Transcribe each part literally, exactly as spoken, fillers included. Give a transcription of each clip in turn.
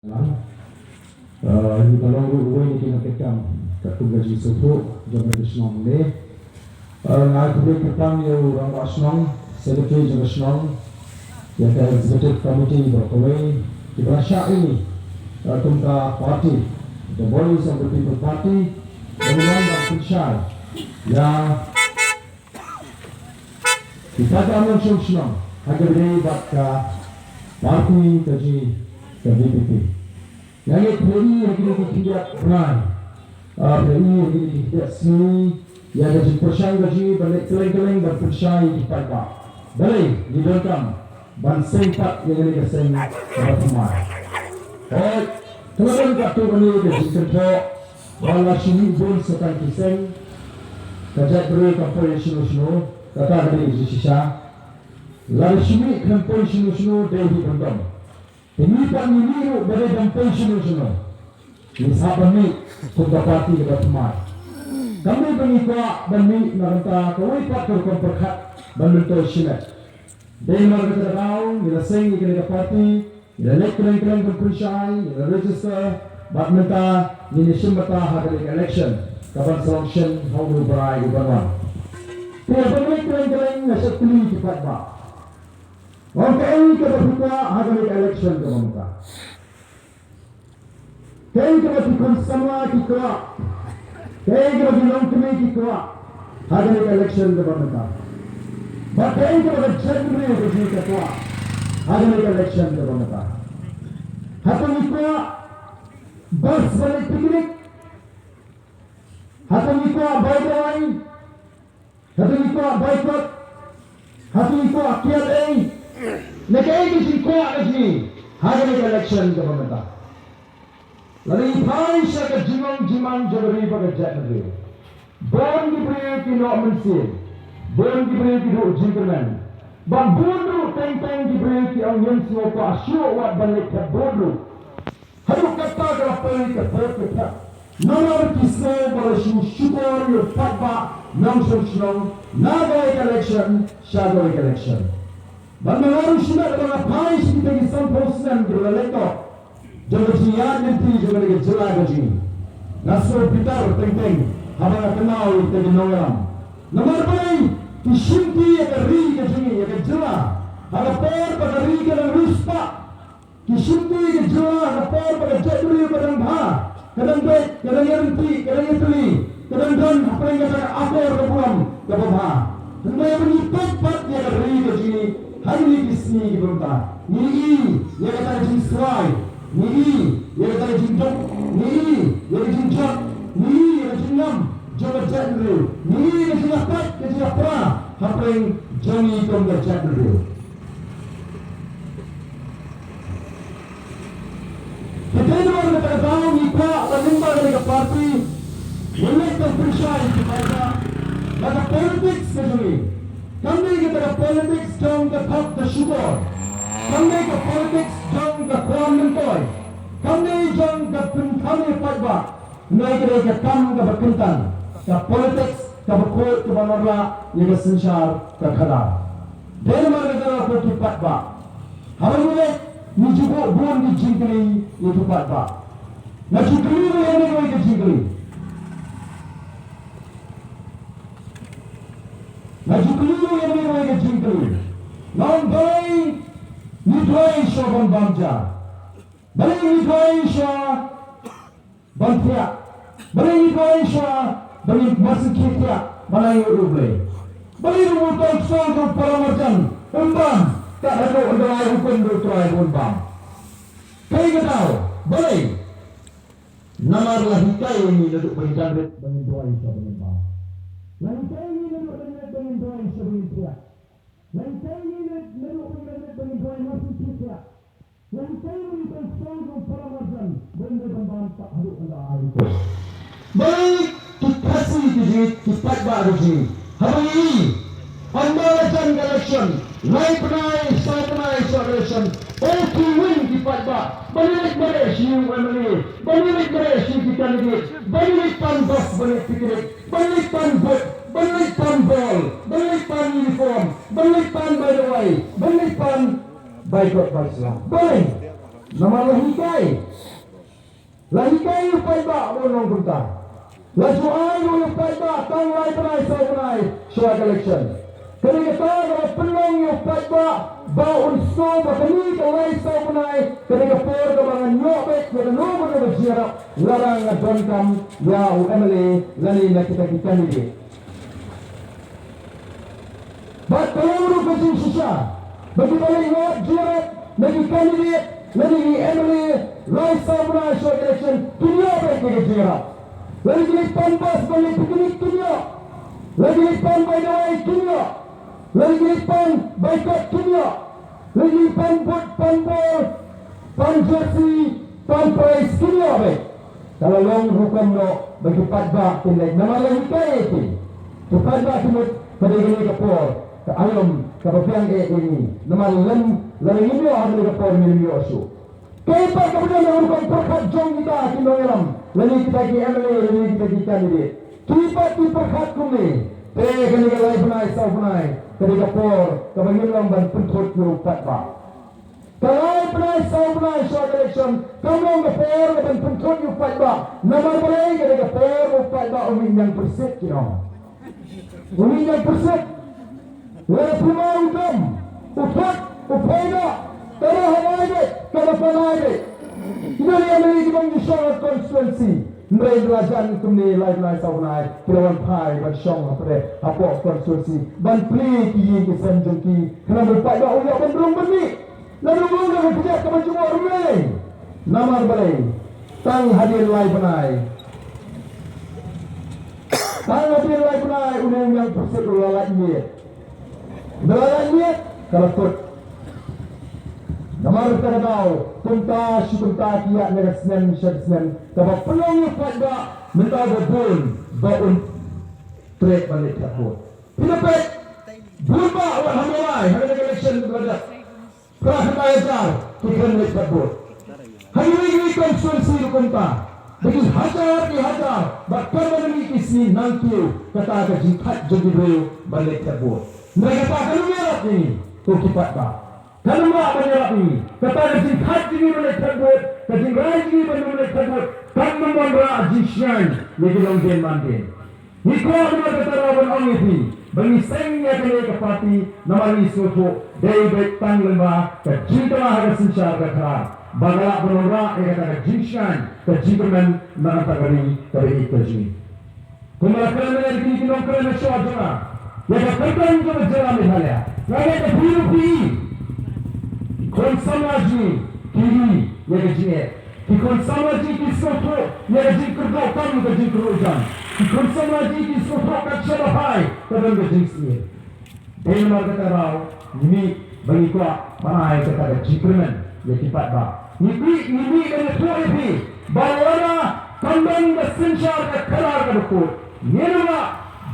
Ngi ka long ruh uwei na ki nongtrei kam katkum ka jingsngewthuh jong ka shnong ne. Nga ai khublei kyrpang ïa u rangbah shnong, secretary jong ka shnong, ïa ka executive committee baroh kawei kiba la shah ïa ngi kum ka party, the Voice of the People Party, ba ngi long ban pynshai ïa ki paidbah nongshong shnong ha kaba ïadei bad ka party ka jong ngi ka V P P. Nga ngeit phi la ïohi ha kine ki khyndiat bnai, phi la ïohi ha kine ki khyndiat sngi ïa ka jingpyrshang ka jong ngi ban leit kylleng kylleng ban pynshai ïa ki paidbah. Balei ngi donkam ban seng pat ïa kane ka seng kaba thymmai. Hooid, ka la don katto katne ka jingkynthoh ba la shu mih bun sa tang ki seng, ka jaitbynriew kam poi shano shano, kata ka dei ka jingshisha. Lada shu mih khlem poi shano shano dei hi ban don. Te ngi pat ngi mih ruh ba dei ban poi shano shano, ngi sngewbha ban mih kum ka party kaba thymmai. Kam dei ba ngi kwah ban mih na ka bynta kawei pat ka rukom pyrkhat ban myntoi shimet. Dei namar kata ka daw ngi la seng ïa kane ka party, ngi la leit kylleng kylleng ban pynshai, ngi la register, bad mynta ngin ïashim bynta ha kane ka election kaban sa long shen ha une u bnai uban wan. Te haba ngi leit kylleng kylleng nga shait kylli ki paidbah, ong kaei kaba phi kwah ha kane ka election kaba mynta? Kaei kaba ki khun samla ki kwah? Kaei kaba ki longkmie ki kwah ha kane ka election kaba mynta? Bad kaei kaba ka jaitbynriew ka jong ngi ka kwah ha kane ka election kaba mynta? Hato ngi kwah bus ban leit picnic? Hato ngi kwah bai dawai? Hato ngi kwah boycott? Hato ngi kwah kiad ei? Ne kaei ka jingkwah ka jong ngi ha kane ka election kaba mynta? Lada ngi phai sha ka jinglong jingman jong ka ri bad ka jaitbynriew, bun ki briew ki noh mynsiem, bun ki briew ki duh jingkyrmen, bad bun ruh teng teng ki briew ki ong ngim sngewkwah shuh wat ban leit thep vote ruh. Haduh katta ka la poi ka pyrthei ka pyrthei. Namar ki sngew ba la shu shukor ïa u paidbah nongshong shnong na kawei ka election sha kawei ka election. Bad nga la ruh shimet ba nga phai sha kita ki sanphew snem kiba la leit noh jong ka jingïaid lynti jong kane ka jylla ka jong ngi. Nga sngew bitar teng teng haba nga kynmaw ïa kita ki nongïalam. Namar balei ki shimti ïa ka ri ka jong ngi, ïa ka jylla, ha ka por ba ka ri ka dang riewspah. Ki shimti ka jylla ha ka por ba ka jaitbynriew ka dang bha, ka dang beit, ka dang ïaryntih, ka dang ïatylli, ka dang don hapdeng kata ka akor ka burom kaba bha. Hynrei ba ngi peit pat ïa ka ri ka jong ngi ha kine ki sngi kiba mynta, ngi i ïa kata ka jingswai, ngi i ïa kata ka jingduk, ngi i ïa ka jingjot, ngi i ïa ka jingngam jong ka jaitbynriew, ngi i ïa ka jingïapait, ka jingïapra hapdeng jong ngi kum ka jaitbynriew. Te dei namar kata ka daw ngi kwah ba lyngba kane ka party ngin leit ban pynshai ïa ki paidbah ba ka politics ka jong ngi kam dei kata ka politics jong ka thok ka shukor, kam dei ka politics jong ka kwah myntoi, kam dei jong ka pynkham ïa paidbah. Hynrei ka dei ka kam kaba kyntan, ka politics kaba khuid kaba wanrah ïa ka synshar ka khadar. Dei namar kata ko ki paidbah, haba ngi leit ngi ju buh bun ki jingkylli ïa ki paidbah. Nga ju kylli ruh ïa kane kawei ka jingkylli. Nga ju kylli ruh ïa kane kawei ka jingkylli. Nga ong balei ngi duwai shuwa ban bam ja? Balei ngi duwai shuwa ban thiah? Balei ngi duwai shuwa ban ïa marsien thiah ban ai ïa u Blei? Balei ruh u tong song jong u para marjan um bam, kat haduh un da ai hukum da u Trai ba un bam? Kaei ka daw? Balei? Namar la hikai ïa ngi naduh ba ngi dang rit ba ngin duwai shuwa ba ngin bam. La hikai ïa ngi naduh ba ngi dang rit ba ngin duwai shuwa ba ngin thiah. La hikai ïa ngi naduh ba ngi dang rit ba ngin duwai marsien thiah. Ngan tei ngi tang song jong para marjan ban dei ban bam kat haduh ban da ai hukum. Balei ki Khasi ki jingit, ki paidbah ki jingit? Haba ngi ong ba la jan ka election lai bnai saw bnai sha ka election, oh ki win ki paidbah. Ban ïaleit mareh sha u M L A, ban ïaleit mareh sha ki candidate, ban ïaleit pan bus, ban ïaleit picnic, ban ïaleit pan vote, ban ïaleit pan bol, ban ïaleit pan uniform, ban ïaleit pan bai dawai, ban ïaleit pan bai kot bai sla. Balei? Namar la hikai, la hikai ïa u paidbah ba un long kumta. La shu ai ïa u paidbah tang lai bnai saw bnai shuwa ka election. Ka dei kata kaba pynlong ïa u paidbah ba un sngew ba kane ka lai saw bnai ka dei ka por kaba ngan ïoh beit ïa kano kano ka jingïarap lada nga donkam ïa u M L A lane na kita ki candidate. Bad ka long ruh ka jingshisha ba kiba leit wad jingïarap na ki candidate lane ki M L A lai saw bnai shuwa ka election kin ïoh beit ïa ka jingïarap. Lada ki leit pan bus ban leit picnic kin ïoh. Lada ki leit pan bai dawai kin ïoh. Lada ki leit pan bai kot kin ïoh. Lada ki leit pan boot, pan bol, pan jersey, pan prize kin ïoh beit. Ka la long rukom noh ba ki paidbah kin leit namar la hikai ïa ki. Ki paidbah ki mut ka dei kane ka por ka aïom kaba biang eh ïa ngi. Namar lem lada ngim ïoh ha kane ka por ngim ïoh shuh. Kaei pat kaba don ha rukom pyrkhat jong kita ki nongïalam lane kita ki M L A lane kita ki candidate? Ki pat ki pyrkhat kumne, te kane ka lai bnai saw bnai ka dei ka por kaba ngin long ban pynthut ïa u paidbah. Ka lai bnai saw bnai shuwa ka election kam long ka por ban pynthut ïa u paidbah. Namar balei? Ka dei ka por ba u paidbah u mih ñiangpyrsit ki ong. U mih ñiangpyrsit. Lada phi ma u dom, u thut, u pheida, ka dei ha nai beit, ka dei ha nai beit. Ki don ïa ki bym ju shong ha constituency. Hynrei la jan kumne lai bnai saw bnai ki la wan phai ban shong ha pyrthei hapoh constituency ban plie ki ïing ki sem jong ki. Khnang ba u paidbah u ïoh ban rung ban mih. Lada u long da ka kjat kaba jngoh rymlei. Namar balei? Tang hadien lai bnai. Tang hadien lai bnai une u ñiangpyrsit u la lait miet. Ba la lait miet ka la thut. Namar kata ka daw kumta shi kumta ki ïaid na ka snem sha ka snem kaba pynlong ïa u paidbah mynta ba bun ba un treh ban leit thep vote. Phi la peit bun ba wat ha Mawlai ha ka election ba la dep. Phra khyndai hajar ki kren leit thep vote. Ha kiwei kiwei constituency ruh kumta. Da ki hajar ki hajar bad katba na mih ki sngi nang kiew kata ka jingthait jong ki briew ban leit thep vote. Hynrei kata kam ïarap ïa ngi ko ki paidbah. Kam lah ban ïarap ïa ngi kata ka jingthait jong ngi ban leit thep vote, ka jingrai jong ngi ban leit thep vote. Kam wanrah jingshngaiñ ïa ki longdien mandien. Ngi kwah namar kata ruh ban ong ïa phi ba ngi seng ïa kane ka party namar ngi sngewthuh dei beit tang lyngba ka jingkylla ha ka synshar ka khadar ba ka lah ban wanrah ïa kata ka jingshngaiñ ka jingkyrmen na kata ka ri kaba ïeit ka jong ngi. Kumba la kren ïa kine ki nongkren na shuwa jong nga ïa ka kyrteng jong ka jylla Meghalaya, nga ngeit ba phi ruh phi i. Khun samla jong ngi ki i ïa ka jingeh. Ki khun samla jong ngi ki sngewthuh ïa ka jingkyrduh kam ka jingkyrduh jam. Ki khun samla jong ngi ki sngewthuh kat shaba phai ka don ka jingsniew. Dei namar kata ruh ngi mih ba ngi kwah ban ai kata ka jingkyrmen ïa ki paidbah. Ngi mih, ngi mih ban ïathuh ïa phi ba lada kam don ka synshar ka khadar kaba khuid, ngim lah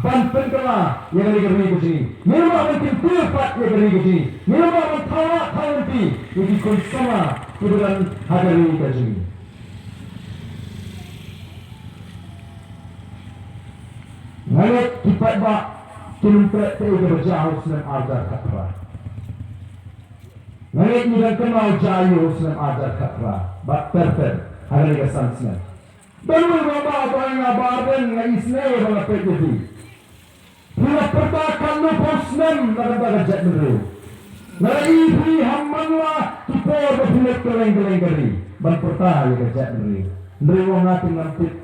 ban pynkylla ïa ka ri ka jong ngi. Ngim lah ban kyntiew pat ïa ka ri ka jong ngi. Ngim lah ban thaw rah thaw lynti ïa ki khun samla kiba don ha ka ri ka jong ngi. Nga ngeit ki paidbah kin ym treh kaei kaba jia ha u snem ar hajar khatphra. Nga ngeit ngi dang kynmaw jia ïa u snem ar hajar khatphra bad ter ter ha kane ka san snem. Don uwei u rangbah uba ong ïa nga ba Ardent, nga isynei ba nga peit ïa phi. Phi la pyrta katno phew snem na ka bynta ka jaitbynriew. Nga la ïohi ha man la ki por ba phi leit kylleng kylleng ka ri ban pyrta ïa ka jaitbynriew. Hynrei ong nga te ngam tip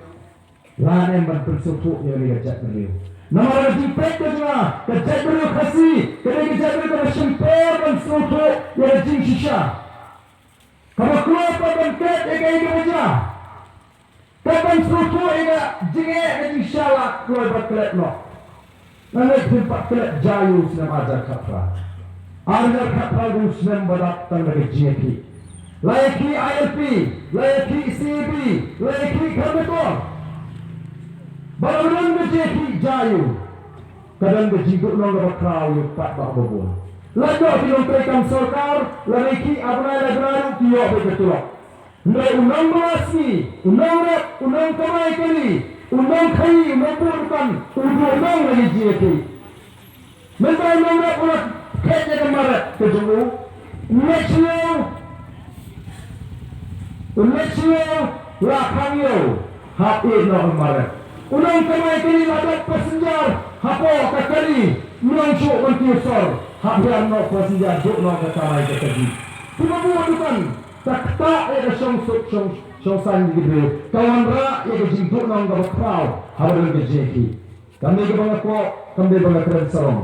lane ban pynsngewthuh ïa kane ka jaitbynriew. Namar ka jingpeit ka jong nga ka jaitbynriew Khasi ka dei ka jaitbynriew kaba shim por ban sngewthuh ïa ka jingshisha. Kaba kloi pat ban klet ïa kaei kaba jia. Kat ban sngewthuh ïa ka jingeh ka jingshisha la kloi ban klet noh. Nga ngeit phim pat klet jia ïa u snem ar hajar khatphra. Ar hajar khatphra u snem ba dap tang da ka jingïakhih. La ïakhih I L P, la ïakhih C A B, la ïakhih Kharkongor. Ba la don ka jingïakhih jia ïa u. Ka don ka jingduhnong kaba khraw ïa u paidbah uba bun. La ïoh ki nongtrei kam sorkar, la ïakhih ar bnai lai bnai ruh ki ïoh beit ka tulop. Hynrei u nongbylla sngi, u nongrep, u nongkamai kali, u nongkhaii, u nongbud dukan, u duh nong la ki jingïakhih. Mynta u nongrep u la khet ïa ka mar rep ka jong u. U leit sha u. U leit sha ïew la khang ïew hap ïeh noh u mareh. U nongkamai kali la dap passenger hapoh ka kali, u nongjuh ban kiew sor hap hiar noh passenger, duh noh ka kamai ka kali. Kiba buh dukan, ka ktah ïa ka shongsuk shong, shongsaiñ ki briew, ka wanrah ïa ka jingduhnong kaba khraw haba don ka jingïakhih. Kam dei kaba nga kwah, kam dei ba nga kren sarong.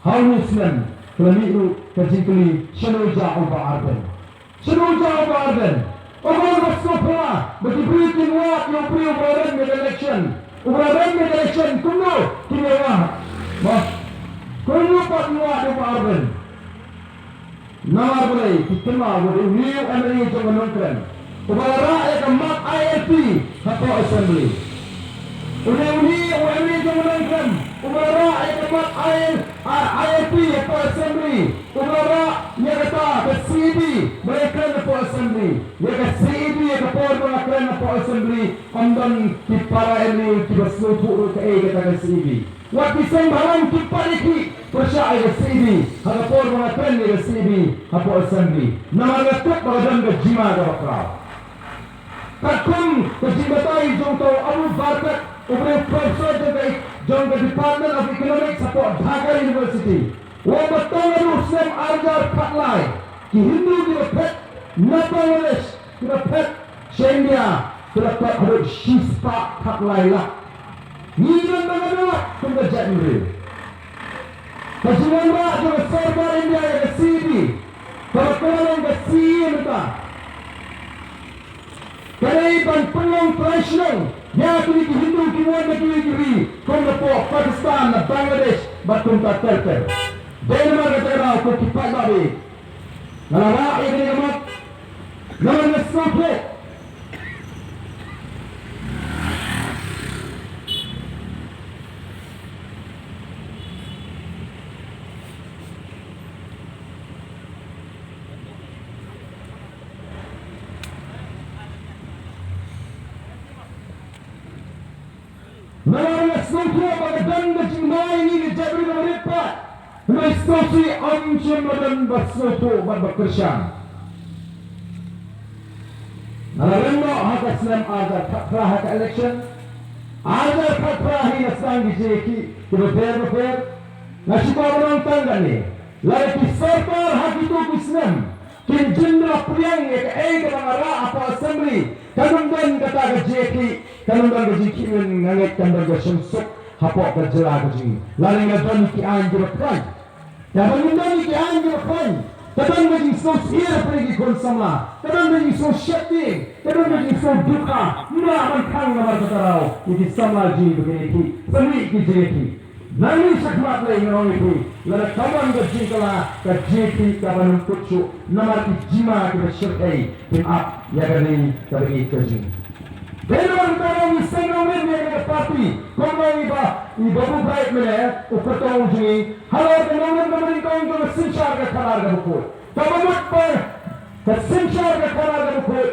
Ha une u snem ka la mih ruh ka jingkylli, shano jah u Bah Ardent? Shano jah u Bah Ardent? U Bah Ardent, sngewbha ba ki briew kin wad ïa u briew uba la rem ïa ka election. Uba la rem ïa ka election kumno kin ïa wad? Bah, kumno pat kin wad ïa u Bah Ardent? Namar balei? Ki kynmaw ba u dei une u M L A jong ka Nongkrem uba la rah ïa ka mat I L P hapoh Assembly. U dei une u M L A jong ka Nongkrem uba la rah ïa ka mat I L, ah, I L P hapoh Assembly. Uba la rah ïa kata ka C A B ba la kren hapoh Assembly. Ïa ka C A B, ïa ka por ba la kren hapoh Assembly, ym don ki para M L A kiba sngewthuh ruh kaei kata ka C A B. Wat ki seng bhalang kim pat ïakhih pyrshah ïa ka C A B ha ka por ba nga kren ïa ka C A B hapoh Assembly. Namar nga tip ba ka don ka jingma kaba khraw. Katkum ka jingbatai jong uta u Abu Barkat, uba dei u professor jong ka, jong ka Department of Economics hapoh Dhaka University, u ong ba tang haduh u snem ar hajar khatlai, ki Hindu kiba phet na Bangladesh, kiba phet sha India, ki la phet haduh shispah khatlai lak. Ngi ngan ba ngan ïalap kum ka jaitbynriew. Ka jingwanrah jong ka sorkar India ïa ka C A B, kaba kylla long ka C A A mynta, ka dei ban pynlong trai shnong ïa kine ki Hindu kiba wan na kiwei ki ri, kum napoh Pakistan, na Bangladesh, bad kumta ter ter. Dei namar kata ka daw ko ki paidbah, nga la rah ïa kane ka mat namar nga sngewthuh. Namar nga sngewthuh ba ka don ka jingma ïa ngi ka jaitbynriew kaba rit paid. Hynrei sngewsih ym shym la don ba sngewthuh bad ba kyrshan. Nga la rem noh ha ka snem ar hajar khatphra ha ka election. Ar hajar khatphra hi nga sdang ki jingïakhih kiba pher bapher. Nga shu kwah ban ong tang kane, lada ki sorkar ha kito ki snem kin jin da pdiang ïa kaei kaba nga rah hapoh Assembly, kan ym don kata ka jingïakhih, kan ym don ka jingkhih win, nga ngeit kan don ka shongsuk hapoh ka jylla ka jong ngi. Lada ngin don ki aiñ kiba khlaiñ. Lada ngin don ki aiñ kiba khlaiñ, ka don ka jingsngewsyier ha ki khun samla, ka don ka jingsngewsheptieng, ka don ka jingsngewdukha. Ym lah ban khang namar kata ka daw ïa ki samla jong ngi ba kin ïakhih, sa mih ki jingïakhih. Nangne shakhmat lei nga ong ïa phi, lada ka wan ka jingkylla, ka jingïakhih ka ban ym kut shuh, namar ki jingma kiba shyrkhei kin ap ïa ka ri kaba ïeit ka jong ngi. Dei namar kata ngi seng nongrim ïa ka party, kumba i Bah, i Bah Bright mynne u kyrtong jong ngi, halor ka nongrim kaba nyngkong jong ka synshar ka khadar kaba khuid. Kaba mut ba ka synshar ka khadar kaba khuid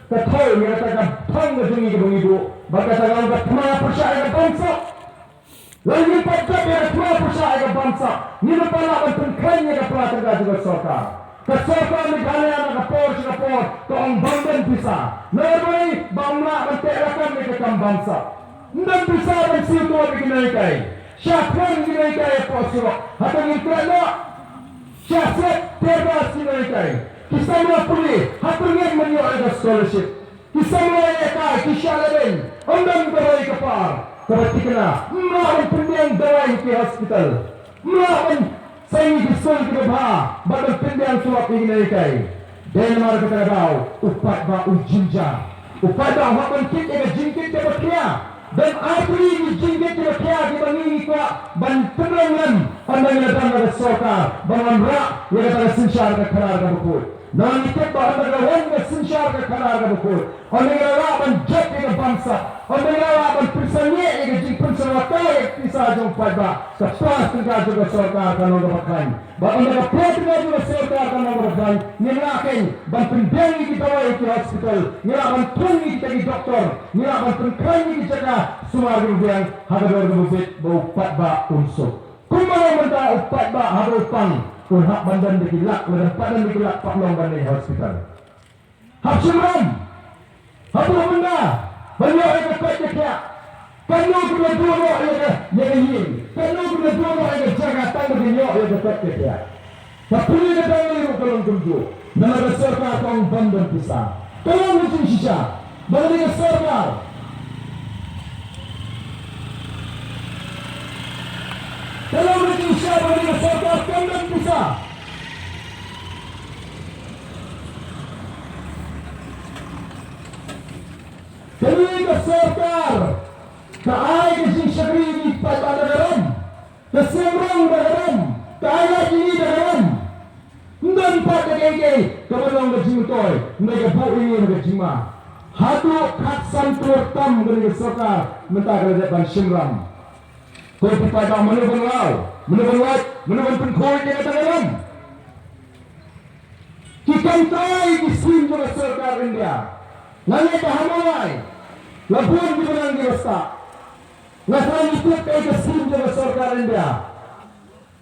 ka thew ïa kata ka thong ka jong ngi kaba ngi buh, bad kata ka long ka thma pyrshah ïa ka bamsap. Lada ngim pat jop ïa ka thma pyrshah ïa ka bamsap, ngim pat lah ban pynkhlaiñ ïa ka pla tyngka jong ka sorkar. Ka sorkar Meghalaya na ka por sha ka por ka ong bym don pisa. Namar balei? Ba ym lah ban teh lakam ïa ka kam bamsap. Ym don pisa ban siew tuh ïa ki nonghikai. Shah khlem ki nonghikai hapoh surok. Hato ngin klet noh? Shah set tear gas ki nonghikai. Ki samla pule ha pyrngem ban ïoh ïa ka scholarship. Ki samla ïalehkai ki shah lehbeiñ, ym don dawai ka par kaba thikna, ym lah ban pynbiang dawai ha ki hospital, ym lah ban seng ïa ki skul kiba bha bad ban pynbiang tulop ïa ki nonghikai. Dei namar kata ka daw u paidbah u jynjar, u paidbah u hap ban kit ïa ka jingkit kaba khia. Don artylli ki jingkit kiba khia kiba ngi ngi kwah ban pynlong lem ynda ngi la don ha ka sorkar ban wanrah ïa kata ka synshar ka khadar kaba khuid. Ngi tip ba ynda ka wan ka synshar ka khadar kaba khuid, ynda ngi la lah ban jop ïa ka bamsap, ynda ngi la lah ban pynsangeh ïa ka jingpynsangeh ïa ka pisa jong u paidbah, ka pla tyngka jong ka sorkar kan long kaba khlaiñ. Bad ynda ka pla tyngka jong ka sorkar kan long kaba khlaiñ, ngin lah kein ban pynbiang ïa ki dawai ha ki hospital, ngin lah ban thung ïa kita ki doktor, ngin lah ban pynkhlaiñ ïa ki jaka sumar kiba biang ha ka dor kaba bit ba u paidbah un suk. Kumba long mynta u paidbah haba u pang un hap ban don da ki lak, lada pat don da ki lak pat long ban leit hospital. Hap shim ram. Haduh mynta ban ïoh ïa ka koit ka khiah. Katno ki la duh noh ïa ka, ïa ka ïing, katno ki la duh noh ïa ka jaka tang ba kin ïoh ïa ka koit ka khiah. Ka pule ka dang ruh ka long kumjuh. Namar ka sorkar ka ong bym don pisa. Ka long ka jingshisha ba ka dei ka sorkar. Ka long ka jingshisha ba ka dei ka sorkar kam don pisa. Kane ka sorkar ka ai ka jingshakri ïa ki paidbah da ka rem, ka seng rong da ka rem, ka ai lad ïa ngi da ka rem. Ym don pat da kaei kaei kaba long ka jingmyntoi, ym don ka buh ïa ngi na ka jingma. Haduh khatsan klur tam kane ka sorkar mynta ka la dep ban shim ram. Ko ki paidbah, mano ban law, mano ban lait, mano ban pynkhuid ïa kata ka ram? Ki kam trai ki skim jong ka sorkar India. Nga ngeit ba ha Mawlai la bun kiba nang kiba stad. Nga tharai ngi tip kaei ka skim jong ka sorkar India.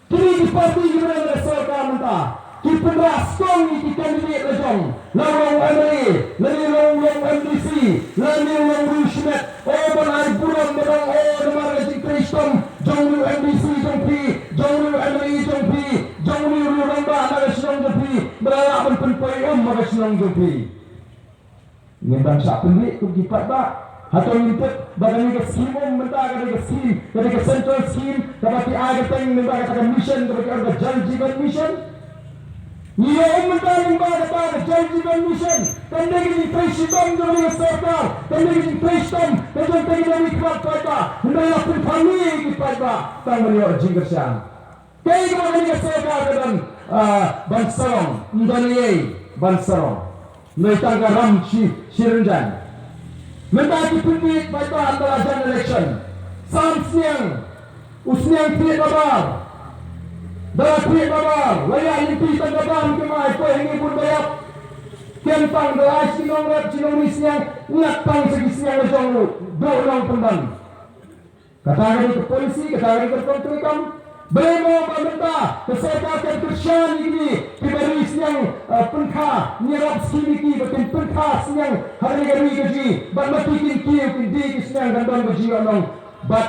Kine ki party kiba nang ka sorkar mynta ki pynrah skong ïa ki candidate la jong, la u long MLA, lane la u long MDC, lane u long riewshimet. O, ban ai burom ba dang, o, namar ka jingtrei shitom jong u MDC jong phi, jong u MLA jong phi, jong u rangbah na ka shnong jong phi, ba la lah ban pynpoi um ha ka shnong jong phi. Ngin dang shah pynbeit kum ki paidbah. Hato ngin tip ba kane ka skim um mynta ka dei ka skim, ka dei ka central skim kaba ki ai kyrteng mynta kata ka mission kaba ki ong ka Jal Jeevan Mission? Ngi ïoh um mynta lyngba kata ka Jal Jeevan Mission. Kan dei ka jingtrei shitom jong ka sorkar, kan dei ka jingtrei shitom ka jong ka jingtrei khmat paidbah. Hynrei la pynphang ïa ki paidbah tang ban ïoh jingkyrshan. Kaei kaba kane ka sorkar ka don, ah, ban sarong, ym don ei ei ban sarong. Ym dei tang ka ram shi, shi rynjang. Mynta ki pynbeit paidbah ynda la jan election. Sam Sniang, u Sniang Thied Babar. Da la Thied Babar, la ïaid lynti tang ka bam ki mai poi ha ngi bun ba ïap. Kem tang da la ai shi nongrep shi nongri sniang, ngat tang sa ki sniang la jong u, duh nongpynban. Kata ka dei ka policy, kata ka dei ka rukom treikam. Balei mo ba mynta ka sorkar kan kyrshan ïa kine kiba ri sniang, eh, pynkha, ngi ïarap skim ïa ki ba kin pynkha sniang ha kane ka ri ka jong ngi, bad ma ki kin kiew kin die ki sniang kan don ka jingïohnong, bad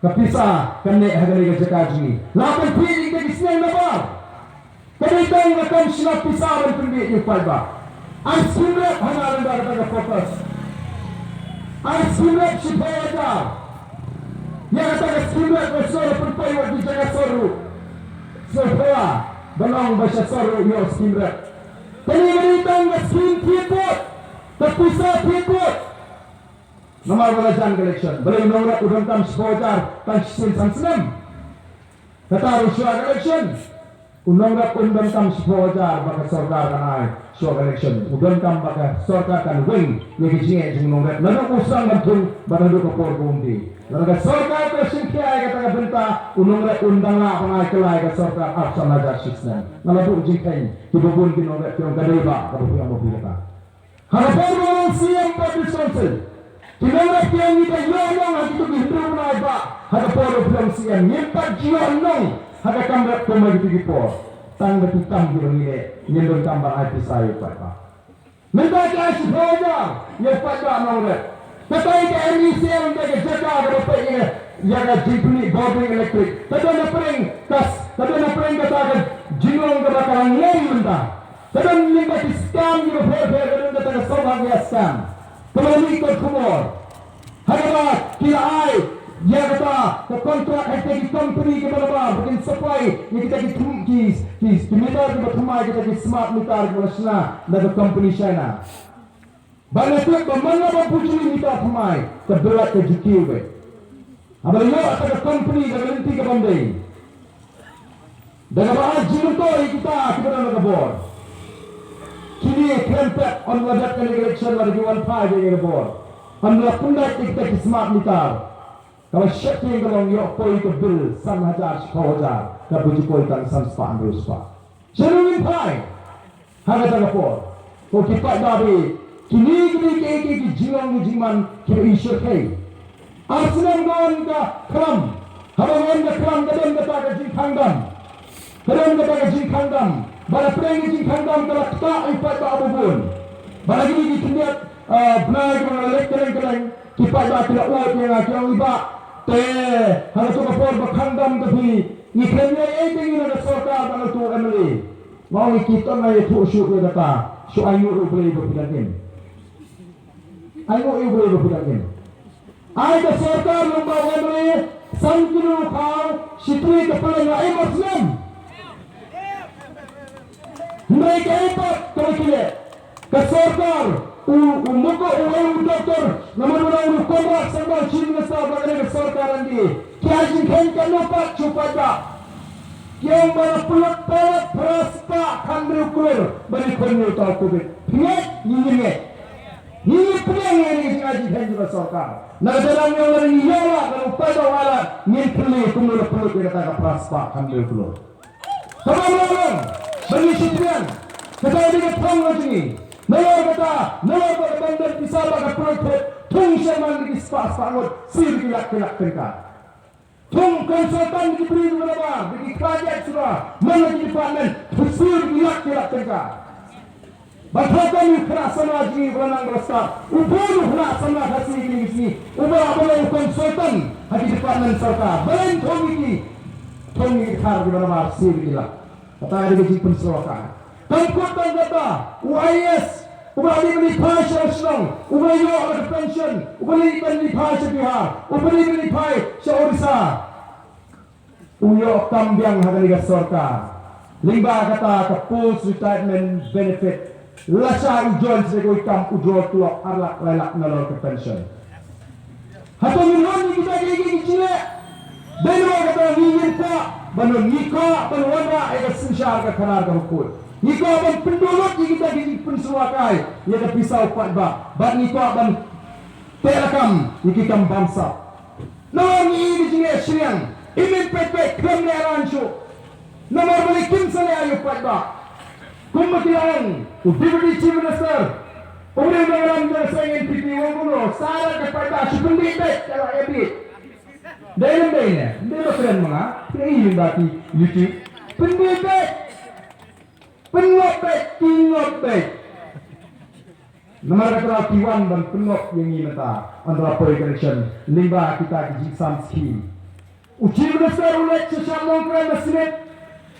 ka pisa kan neh ha kane ka jaka jong ngi. La pynphiah ïa ki sniang nabar. Ka dei tang ka kam shna pisa ban pynbeit ïa u paidbah. Ai skim rep hana lyngba kata ka focus. Ai skim rep shiphew hajar. Ïa kata ka skim rep ka sor pynpoi wat ki jaka sor ruh. Sor phew ban ong ba sha sor ruh ïa u skim rep. Kane ka dei tang ka skim thied vote. Ka pisa thied vote. Namar ba la jan ka election. Balei u nongrep u donkam shiphew hajar tang shisien san snem? Kata ruh shuwa ka election. U nongrep un donkam shiphew hajar ba ka sorkar kan ai shuwa ka election. U donkam ba ka sorkar kan weng ïa ka jingeh jong u nongrep naduh u sdang ban thung bad naduh ka por ba un die. Lada ka sorkar ka shimkhia ïa kata ka bynta, u nongrep un dang lah ban ai kylla ïa ka sorkar arphew san hajar shisnem. Nga la buh jingkheiñ kiba bun ki nongrep ki ong ka dei ba kaba phi ong ba phi kata. Ha ka por ba u long C M Public Council, ki nongrep ki ong ngi ba ïoh nong ha kito ki hynriew bnai ba ha ka por u long C M ngim pat ju ïoh nong ha ka kam rep kum ha kito ki por. Tang ba ki kam kiba ngi leh ngim donkam ban ai pisa ïa u paidbah. Mynta ki ai shiphew hajar ïa u paidbah nongrep. Kata ïa ka M E C M da ka jaka kaba peit ïa ka jingpynïaid bording electric. Ka don na pdeng kas, ka don na pdeng kata ka jinglong kaba ka la ngam mynta. Ka don lyngba ki scam kiba pher pher, ka don kata ka Saubhagya scam. Kaba la mih kot khubor. Ha kaba ki la ai ïa kata ka contract ha kita ki company kiba la ba, ba kin supply ïa kita ki thum-, ki, ki, ki meter kiba thymmai, kita ki smart meter kiba la shna da ka company China. Ba nga tip ba man la ba bujli meter thymmai ka bill ka ju kiew beit. Haba la ïoh kata ka company da ka lynti ka ban dei. Da kaba ai jingmyntoi ïa kita kiba don ha ka bor. Kine khlem pep ym la dep kane ka election lada ki wan phai ïa ka bor. Ym la pyndait ïa kita ki smart meter. Kaba sheptieng ka long ïoh poi ka bill san hajar shiphew hajar kaba ju poi tang san spah hynriew spah. Shano ngin phai? Ha kata ka por. Ko ki paidbah, kine ki dei ki, ki, ki jinglong ki jingman kiba i shyrkhei. Ar snem ka wan ka khlam. Haba ka wan ka khlam ka don kata ka jingkhang dam. Ka don kata ka jingkhang dam. Ba la pdeng ka jingkhang dam ka la ktah ïa u paidbah uba bun. Ba la kine ki khyndiat, Ah, bnai kaba nga leit kylleng kylleng, ki paidbah ki la ong ïa nga, ki ong, i Bah, te ha kato ka por ba khang dam ka phi, ngi khlem ïoh ei ei te ngi na ka sorkar bad uto u M L A. Nga ong ïa ki, to ngin ïathuh shuh ïa kata, shu ainguh ïa U Blei ba phi dang im. Ainguh ïa U Blei ba phi dang im. Ai ka sorkar lyngba u M L A san kilo khaw, shitri ka pynlong, la im ar snem. Hynrei kaei pat kaba ki leh? Ka sorkar, u, u Mukul, u, u doktor, namar u dei u Conrad Sangma, Chief Minister ba ka dei ka sorkar N D A. Ki ai jingkheiñ katno pat sha u paidbah? Ki ong ba la pynlut palat phra spah khathynriew klur ban ïakhun ïa uta u covid. Phi ngeit? Ngi ngim ngeit. Ngi ngim pdiang ïa kane ka jingai jingkheiñ jong ka sorkar. Na ka daw ngi ong lada ngi ïoh lad, lada u paidbah u ai lad, ngin pynlong kumno la pynlut ïa kata ka phra spah khathynriew klur. Kaba long long, ba ngi shu pdiang, kata ka dei ka thong ka jong ngi. Nalor kata, nalor ba ka ban don pisa ba ka project, thung sha man ki spah spah ngut, siew ki lak ki lak tyngka. Thung consultant ki briew kiba nabar, ki project suda, man la ki department, siew ki lak ki lak tyngka. Ba thokam u khynnah samla jong ngi uba nang ba la stad, u bun u khynnah samla Khasi kine ki sngi, uba la ba long consultant ha ki department sorkar. Balei thung ïa ki, thung ïa ki thar kiba nabar siew ki lak. Kata ka dei ka jingpynsyrwa ka. Kam kut tang kata, u I A S, uba la dei ban ïaphai sha Shillong, uba la ïoh la ka pension, uba la dei ban ïaphai sha Bihar, uba la dei ban ïaphai sha Odisha. U ïoh kam biang ha kane ka sorkar. Lyngba kata ka post retirement benefit. Lashai u join sha kawei ka kam u draw tulop ar lak lai lak nalor ka pension. Hato ngin wan ïa kita ki, ki, ki jingleh? Dei namar kata ngi ngim kwah ban wan, ngi kwah ban wanrah ïa ka synshar ka khadar kaba khuid. Ngi kwah ban pynduh lut ïa kita ki jingpynsyrwa kai ïa ka pisa u paidbah. Bad ngi kwah ban teh lakam ïa ki kam bamsap. Namar ngi i ka jingleh shiliang, i myn peit peit khlem leh lan shuh. Namar balei kim sa leh ïa u paidbah. Kumba ki la ong, u Deputy Chief Minister, u dei u nongïalam jong ka seng N P P, u ong kumno, sa leh ka paidbah shu pynbiej beit, ka la ïa biej. Dei lem dei ne, dei ba kren ma nga, dei lem ba ki YouTube. Pynbiej beit, pynngop beit, pynngop beit. Namar kata ki wan ban pynngop ïa ngi mynta, ynda la poi ka election, lyngba kita ki jingsam scheme. U Chief Minister u leit sha Nongkrem Senate,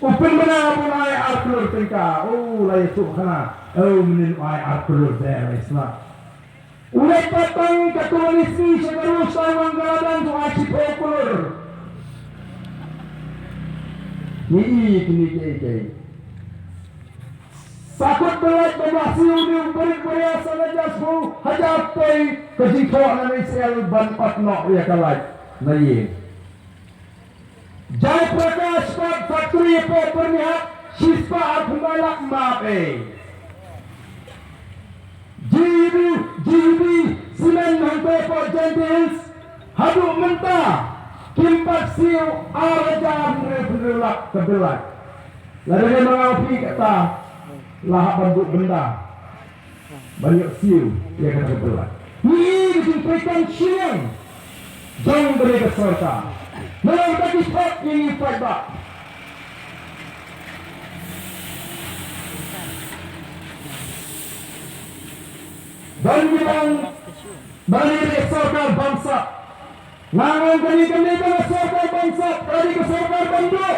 u pynbna ban ai ar klur tyngka, u la ïathuh khana, u mynnin u ai ar klur de la isna. U leit pat tang katto katne sngi sha ka Royal Taiwan Gala Dance u ai shiphew klur. Ngi i kine kiei kiei. Sa kut ba lait ba ma siew ne u barit baria sa la jas phew hajar poi ka jingthoh na Israel ban ot noh ïa ka lait na ïing. Jai Prakash pat factory hapoh Byrnihat shispah arphew lai lak map ei. G U D, G U D cement hangtei hapoh Jaintia Hills haduh mynta kim pat siew ar hajar hynriew hynriew lak ka bill lait. Lada dei ma nga u phi kata la hap ban buh bynda ban ïoh siew ïa kata ka bill lait. Ngi i ka jingpyrkhat shiliang jong kane ka sorkar. Nalor ba ki thok ïa ngi paidbah. Ban ïa ban ban ïa ka sorkar bamsap. Nga ong kane kane ka sorkar bamsap, kane ka sorkar bamduh.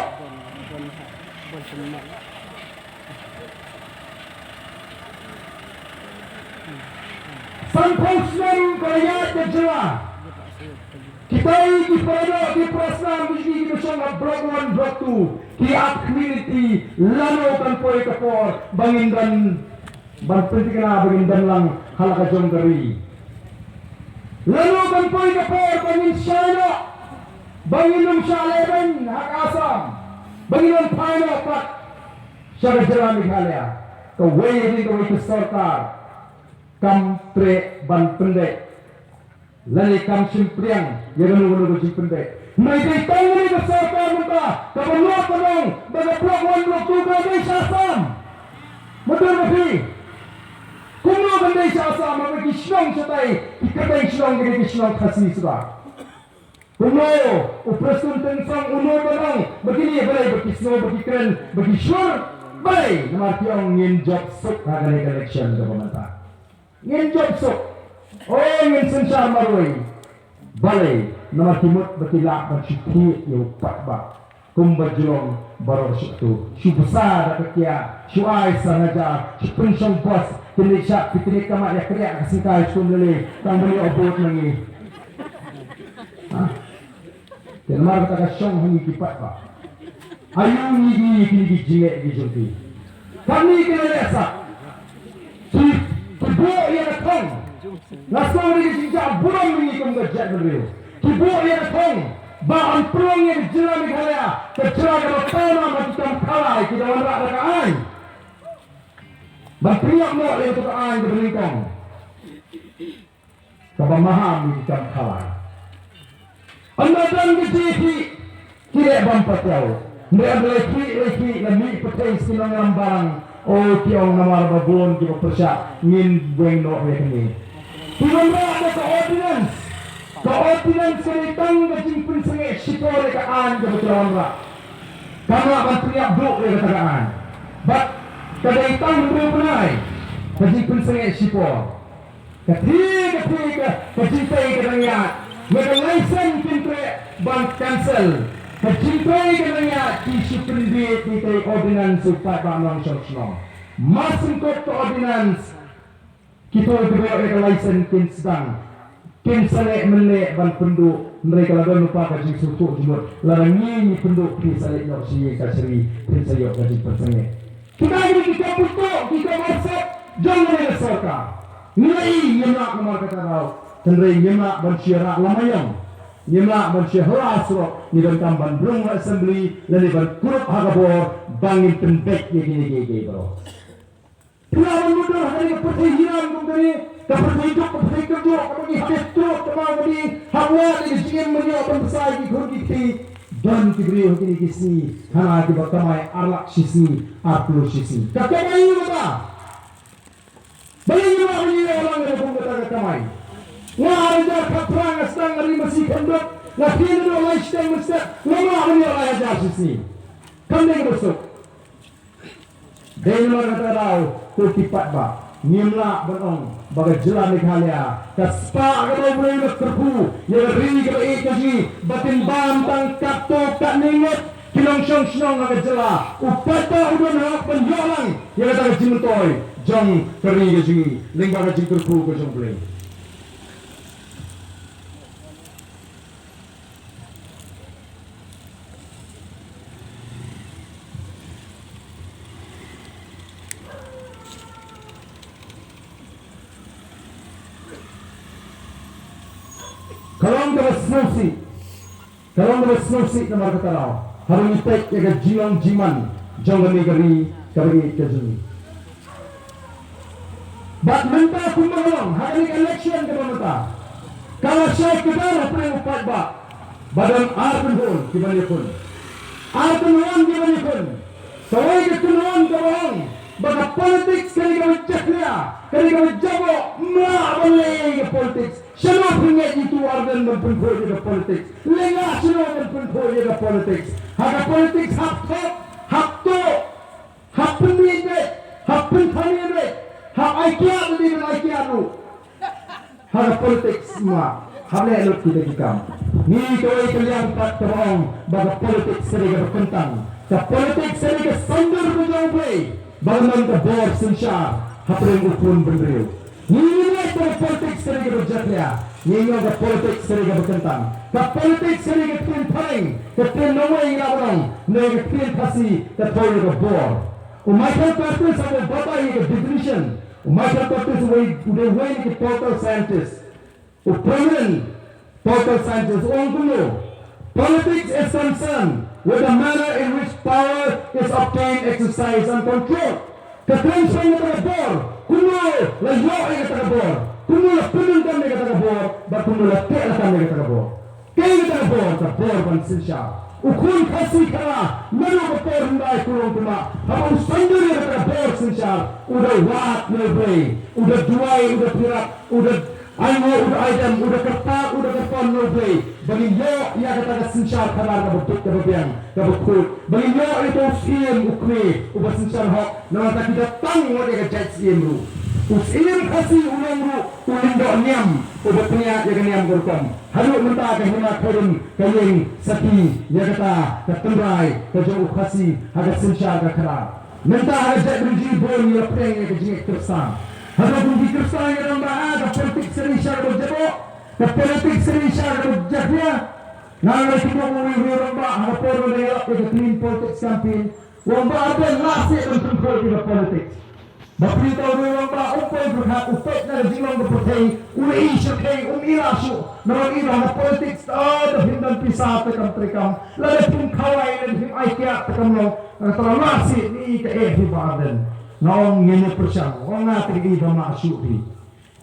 Sanphew snem ka la ïaid ka jylla. Kitai ki para doh ki para snam ki, ki, ki shong ha Block One, Block Two, ki ap community lano kan poi ka por ba ngin don ban pynthikna ba ngin don lang ha la ka jong ka ri. Lano kan poi ka por ba ngin shai noh, ba ngin ym shah lehbeiñ ha ka Assam, ba ngin ym phai noh pat sha ka jylla Meghalaya. Kawei na kawei ka sorkar kam treh ban pyndep lane kam shim pdiang ïa kano kano ka jingpyndep. Hynrei dei tang kane ka sorkar mynta kaba nud ban ong ba ka Block One, Block Two ka dei sha Assam. Mutdur ma phi? Kumno kan dei sha Assam haba ki shnong shatai, ki kyrteng shnong ki dei ki shnong Khasi suda? Kumno u Prestone Tynsong u nud ban ong ba kine balei ba ki sngew ba ki kren ba ki shur? Balei? Namar ki ong ngin jop suk ha kane ka election kaba mynta. Ngin jop suk. O, ngin synshar marwei. Balei, namar ki mut ba ki lah ban shu thied ïa u paidbah. Kumba Geelong baroh shu tu. Shu bsa da ka kiad, shu ai san hajar, shu pynshong bos, ki leit shad picnic, ka mat ïa ka ïa ka sngewthuh skum lele, tang ban ïoh vote na ngi. Ha? Te namar kata ka shong ha ngi ki paidbah. Aïu ngi ïohi ïa kine ki jingeh ki jong ki. Kane ka la lehse. Ki, ki buh ïa ka thong. Nga sngew ïa ka jingjah burom ngi kum ka jaitbynriew. Ki buh ïa ka thong. Ba yn pynlong ïa ka jylla Meghalaya ka jylla kaba pawnam ha ki kam khalai, ki da wanrah da ka aiñ. Ban pynïap noh ïa ka aiñ kaba nyngkong. Kaba maham ïa ki kam khalai. Ynda don ka jingïakhih, ki leh bym pat ïaw. Hynrei ynda la ïakhih, la ïakhih, la mih pyrthei sha ki nongïalam balang. O, ki ong namar ba bun kiba pyrshah, ngin weng noh ïa kane. Ki wanrah da ka ordinance. Ka ordinance ka dei tang ka jingpynsangeh shipor ïa ka aiñ kaba ki la wanrah. Kam lah ban pynïap duh ïa kata ka aiñ. Bad ka dei tang hynriew bnai ka jingpynsangeh shipor. Ka thie, ka thie, ka, ka jingtei ka dang ïaid. Ïa ka laisen kin treh ban cancel. Ka jingtei ka dang ïaid, ki shu pynbieit ïa ka ordinance u paidbah nongshong shnong. Mar syn kut ka ordinance, kito kiba ïoh ïa ka laisen kin sdang. Kin sa leh mynleh ban pynduh, hynrei ka la don lypa ka jingsngewthuh jingmut. Lada ngi ngi pynduh, phi sa leit noh sha ïing kashari, phin sa ïoh ka jingpynsangeh. Kita kine ki kam pynduh, ki kam arsap jong kane ka sorkar. Ngi la i, ngim lah namar kata ka daw. Hynrei ngim lah ban shu ïarap lama ïong. Ngim lah ban shu ïarap surok, ngi donkam ban rung ha assembly, lane ban kurup ha ka bor, ba ngin pynbeit ïa kine kiei kiei baroh. Phi lah ban mutdur ha kane ka pyrthei hinan kum kane, ka pyrthei duk, ka pyrthei kyrduh, kaba ngi hap ïa trud, kaba ngi hap wad ïa ka jingim ban ïoh ban bsa ïa ki khun ki kti. Don ki briew ha kine ki sngi, hana kiba kamai ar lak shi sngi, ar klur shi sngi. Ka kamai ïa kata. Balei ngi lah ban ïoh lang ïa kum kata ka kamai. Nga ar hajar khatphra nga sdang, nga ri masi khyndiat, nga khie naduh lai shiteng mynstep, ngam lah ban ïoh lai hajar shi sngi. Kam dei kaba suk. Dei namar kata ka daw, ko ki paidbah, ngim lah ban ong ba ka jylla Meghalaya ka spah kaba U Blei u la kyrkhu ïa ka ri kaba ïeit ka jong ngi, ba kin bam tang katto katne ngut ki nongshong shnong ha ka jylla. U paidbah u don hok ban ïoh lang ïa kata ka jingmyntoi jong ka ri ka jong ngi lyngba ka jingkyrkhu ka jong U Blei. Ka long kaba sngewsih. Ka long kaba sngewsih namar kata ka daw. Haba ngi peit ïa ka jinglong jingman jong kane ka ri kaba ïeit ka jong ngi. Bad mynta kumba ka long, ha kane ka election kaba mynta, ka la shai kdar hapdeng u paidbah ba don ar kynhun kiban ïakhun. Ar kynhun kiban ïakhun. Kawei ka kynhun kaba ong ba ka politics ka dei kaba jakhlia, ka dei kaba jaboh, ym lah ban leh ïa ka politics. Shano phi ngeit ïa u Ardent ban pynkhuid ïa ka politics? Leh nga shano ban pynkhuid ïa ka politics? Ha ka politics hap thok, hap tuh, hap pynmih beit, hap pynthame beit, hap ai kiad lane ban ai kiad ruh. Ha ka politics ma, hap leh lut kita ki kam. Ngi kawei ka liang pat kaba ong ba ka politics ka dei kaba kyntang. Ka politics ka dei ka saiñdur ka jong U Blei ba kan don ka bor synshar hapdeng u khun bynriew. Ngi ngim leit ba ka politics ka dei kaba jakhlia. Ngi ong ka politics ka dei kaba kyntang. Ka politics ka dei ka ktien phareng, ka ktien nongwei ngi lah ban ong, ne ka ktien Khasi ka thoh ïa ka bor. U Michael Curtis haba u batai ïa ka definition. U Michael Curtis u dei uwei na ki political scientist. U prominent political scientist u ong kumno: Politics is concerned with the manner in which power is obtained, exercised and controlled. Ka kren shaphang kata ka bor, kumno la ïoh ïa kata ka bor, kumno la pyndonkam ïa kata ka bor, bad kumno la teh lakam ïa kata ka bor. Kaei kata ka bor? Ka bor ban synshar. U khun Khasi Khara naduh ka por hyndai kulong kulmar, haba u saiñdur ïa kata ka bor synshar, u da wad na U Blei, u da duwai, u da pyrkhat, u da ainguh, u da aidem, u da kyrpad, u da kyrpad na U Blei ba ngin ïoh ïa kata ka synshar khadar kaba bit kaba biang kaba khuid, ba ngin ïoh ïa uto u Syiem u kmie uba synshar hok. Namar kata ki da tang ngut ïa ka jait Syiem ruh. U Syiem Khasi u long ruh u lyngdoh niam uba pynïaid ïa ka niam ka rukom. Haduh mynta ka Hima Khyrim ka ïeng sakhi ïa kata ka tynrai ka jong u Khasi ha ka synshar ka khadar. Mynta ha ka jaitbynriew bun ngi la pdiang ïa ka jingngeit Khristan. Haduh kum ki Khristan ngi ong ba, ah, ka politics ka dei shisha kaba jaboh, ka politics ka dei shisha kaba jakhlia. Nga la ïohi ba uwei uwei u rangbah ha ka por ba la ïalap ïa ka clean politics campaign, u ong ba, ah, ban lehse ban pynkhraw ïa ka politics. Ba phi to ruh u ong ba u poi pyrkhat, u peit na ka jinglong ka pyrthei, u la i shyrkhei, um i lah shuh. Namar i ba ha politics, ah, da phim don pisa te kam treikam, lada phim khawai, lada phim ai kiad te kam long. Nga kata la lehse ni ka eh phi Bah Ardent. Nga ong ngin ïa pyrshang, ong nga te i ba mah shuh phi.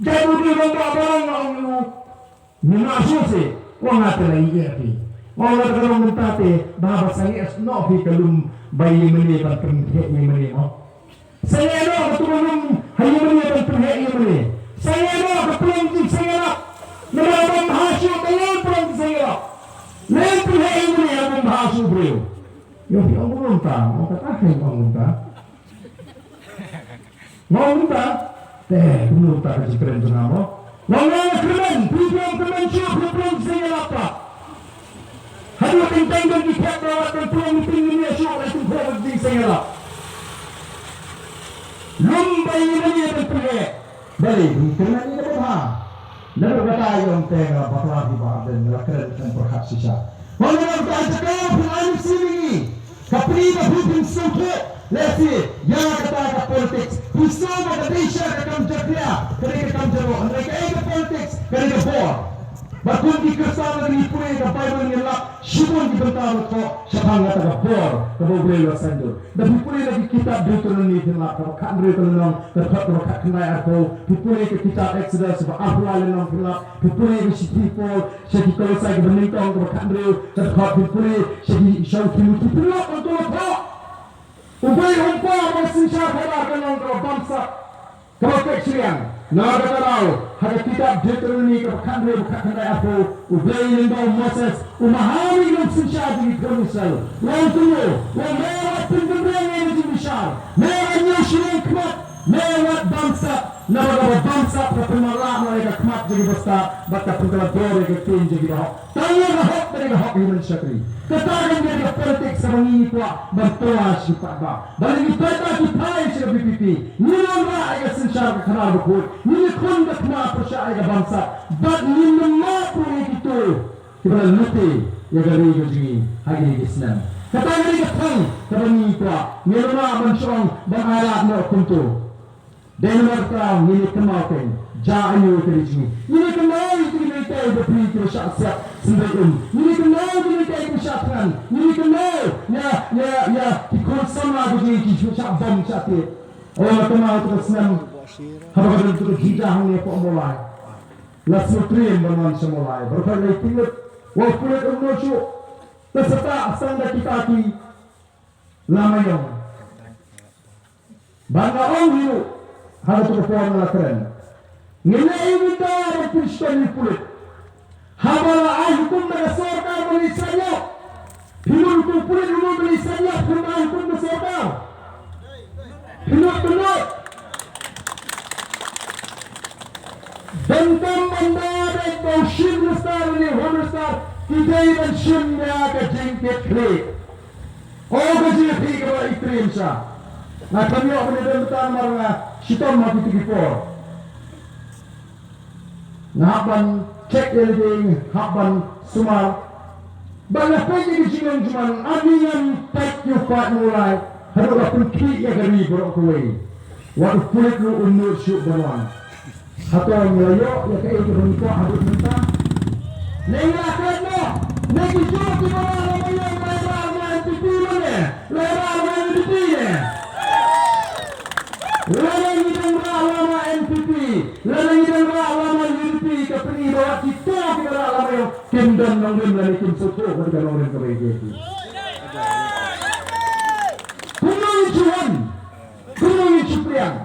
Dei u dei u rangbah ba long, nga ong u. Ngim lah shuh seh, ong nga te la ïeh phi. Ong lada ka long mynta te, ba, ba sangeh noh phi ka lum ba ïing mane ban pynheh ïing mane mo. Sangeh noh ka tu ka lum ha ïing mane ban pynheh ïing mane. Sangeh noh ka pynlong jingsngewlap. Namar ba bha shuh ka lum pynlong jingsngewlap. Lem pynheh ïing mane ha bym bha shuh briew. Ïoh phi ong kumno mynta, ong kata hi ong mynta. Nga ong mynta, te, kumno mynta ka jingkren jong nga mo. Nga ong nga kyrmen, phi phi ong kyrmen shuh, phi phi ong jingsngewlap pat. Haduh teng teng don ki khep ba wat ban pynlong meeting ne shuh, la tung khop jingsngewlap. Lum ba ïa mane ban pynleh. Balei phi kyrmen ïa kaba bha. Naduh kata ïa ong te nga bakla phi Bah Ardent, nga la kren khlem pyrkhat shisha. Nga ong nga kata jaka phi ai mynsiem ïa ngi. Ka phi ba phi phin sngewthuh lehse ïa kata ka politics. Phi sngew ba ka dei shisha ka kam jakhlia, ka dei ka kam jaboh. Hynrei kaei ka politics, ka dei ka bor. Bad kum ki Khristan lada ngi pule ka Baibl ngin lap shibun ki bynta ba thoh shaphang kata ka bor kaba U Blei u la saiñdur. Da phi pule na ki kitab Deuteronomi phin lap, kaba khathynriew ka lynnong, ka dkhot kaba khatkhyndai arphew, phi pule ka kitab Exodus kaba arphew lai lynnong phin lap, phi pule ka shithi Paul sha ki Kolosai kaba nyngkong kaba khathynriew ka dkhot, phi pule sha ki, sha u Timothi phin lap, hangto la thoh. U Blei um kwah ba ka synshar khadar kan long kaba bamsap, kaba peit shiliang. Na kata ka daw, ha ka kitab Deuteronomi kaba khathynriew, kaba khatkhyndai arphew, U Blei u lyngngoh u Moses, u maham ïa ki nongsynshar jong ki khun Israel. U ong kumno, u ong me wat pynkynriang ïa ka jingbishar, me wat ñiew shiliang khmat, me wat bamsap, naba kaba bamsap ka pynmarlah noh ïa ka khmat jong ki bastad, bad ka pynkylla dor ïa ka ktien jong ki bahok. Tang ïa ka hok, ka dei ka hok ïa u mynsiem shakri. Kata ka dei ka politics kaba ngi kwah ban pynlait sha ki paidbah. Ba ngi paidbah ki phai sha ka V P P. Ngin wanrah ïa ka synshar ka khadar bakhuid. Ngin ïakhun ka thma pyrshah ïa ka bamsap. Bad ngin ym map ruh ïa kito kiba la lute ïa ka ri ka jong ngi ha kine ki snem. Kata ka dei ka thong kaba ngi kwah. Ngin ym lah ban shong ban ailad noh kumto. Dei namar kata ngin ïa kynmaw kein, jia aiu ka ri jong ngi. Ngin ïa kynmaw ïa ki nonghikai ba phi kiba shah siat symbai um. Ngin ïa kynmaw ïa ki nonghikai kiba shah thngan. Ngin ïa kynmaw ïa, ïa, ïa ki khun samla ba jong ngi kiba shah bom shah tied. O, nga kynmaw kata ka snem haba ka don kata ka jingïaid hangne hapoh Mawlai. La sngewtriem ban wan sha Mawlai. Baroh khoit la ïaid lut. Wa u pulit um nud shuh. Te sa tah tang da kita ki lama ïong. Bad nga ong ïa u, ha kato ka por nga la kren. Ngi leh ïa u mynta ban pynshitom ïa u pulit. Haba la ai hukum na ka sorkar ban leit sait ïap. Phi mut u pulit u mut ban leit sait ïap, kumba ai hukum ka sorkar. Phi mut, phi mut. Donkam ban da dei ba u Chief Minister ne Home Minister ki dei ban shim ïa ka jingkit khlieh. O ka jingkit khlieh kaba i triem sha. Nga khlem ïoh ban ïadon bynta namar nga shitom ha kito ki por. Nga hap ban check ïa lade, nga hap ban sumar. Ba nga peit ïa ka jinglong jong man, ani ngan peit ïa u paid Mawlai haduh la pynkhih ïa ka ri baroh kawei. Wat u pulit ruh um nud shuh ban wan. Hato ngi la ïoh ïa kaei kaba ngi kwah haduh mynta? Ne ngi la klet noh, ne ki juh kiba rah lama ïong la rah lama N P P mane? La rah lama U D P ne? Lada ngi dang rah lama N P P, lada ngi dang rah lama U D P, ka pyni ba wat kito kiba rah lama ïong kim don nongrim lane kim sngewthuh ba dei ka nongrim kaba ïeit. Kumno ngin shu wan? Kumno ngin shu pdiang?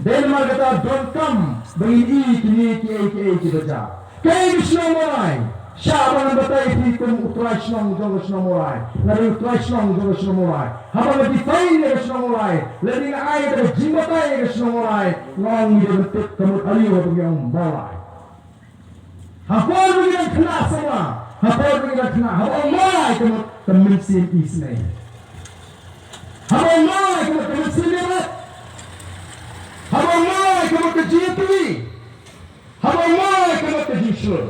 Dei namar kata donkam ba ngin ïohi kine kiei kiei kiba jia. Kaei ka shnong Mawlai? Shah ba ngan batai ïa phi kum u trai shnong jong ka shnong Mawlai. Nga dei u trai shnong jong ka shnong Mawlai. Haba nga define ïa ka shnong Mawlai, lane nga ai ka jingbatai ïa ka shnong Mawlai, nga ong ngi dei ban tip ka mut aïu haba ngi ong Mawlai. Ha por ba ngi dang khynnah samla, ha por ba ngi dang khynnah, haba ong Mawlai ka mut ka mynsiem isynei. Haba ong Mawlai ka mut ka mynsiem ïarap. Haba ong Mawlai ka mut ka jingïatylli. Haba ong Mawlai ka mut ka jingshur.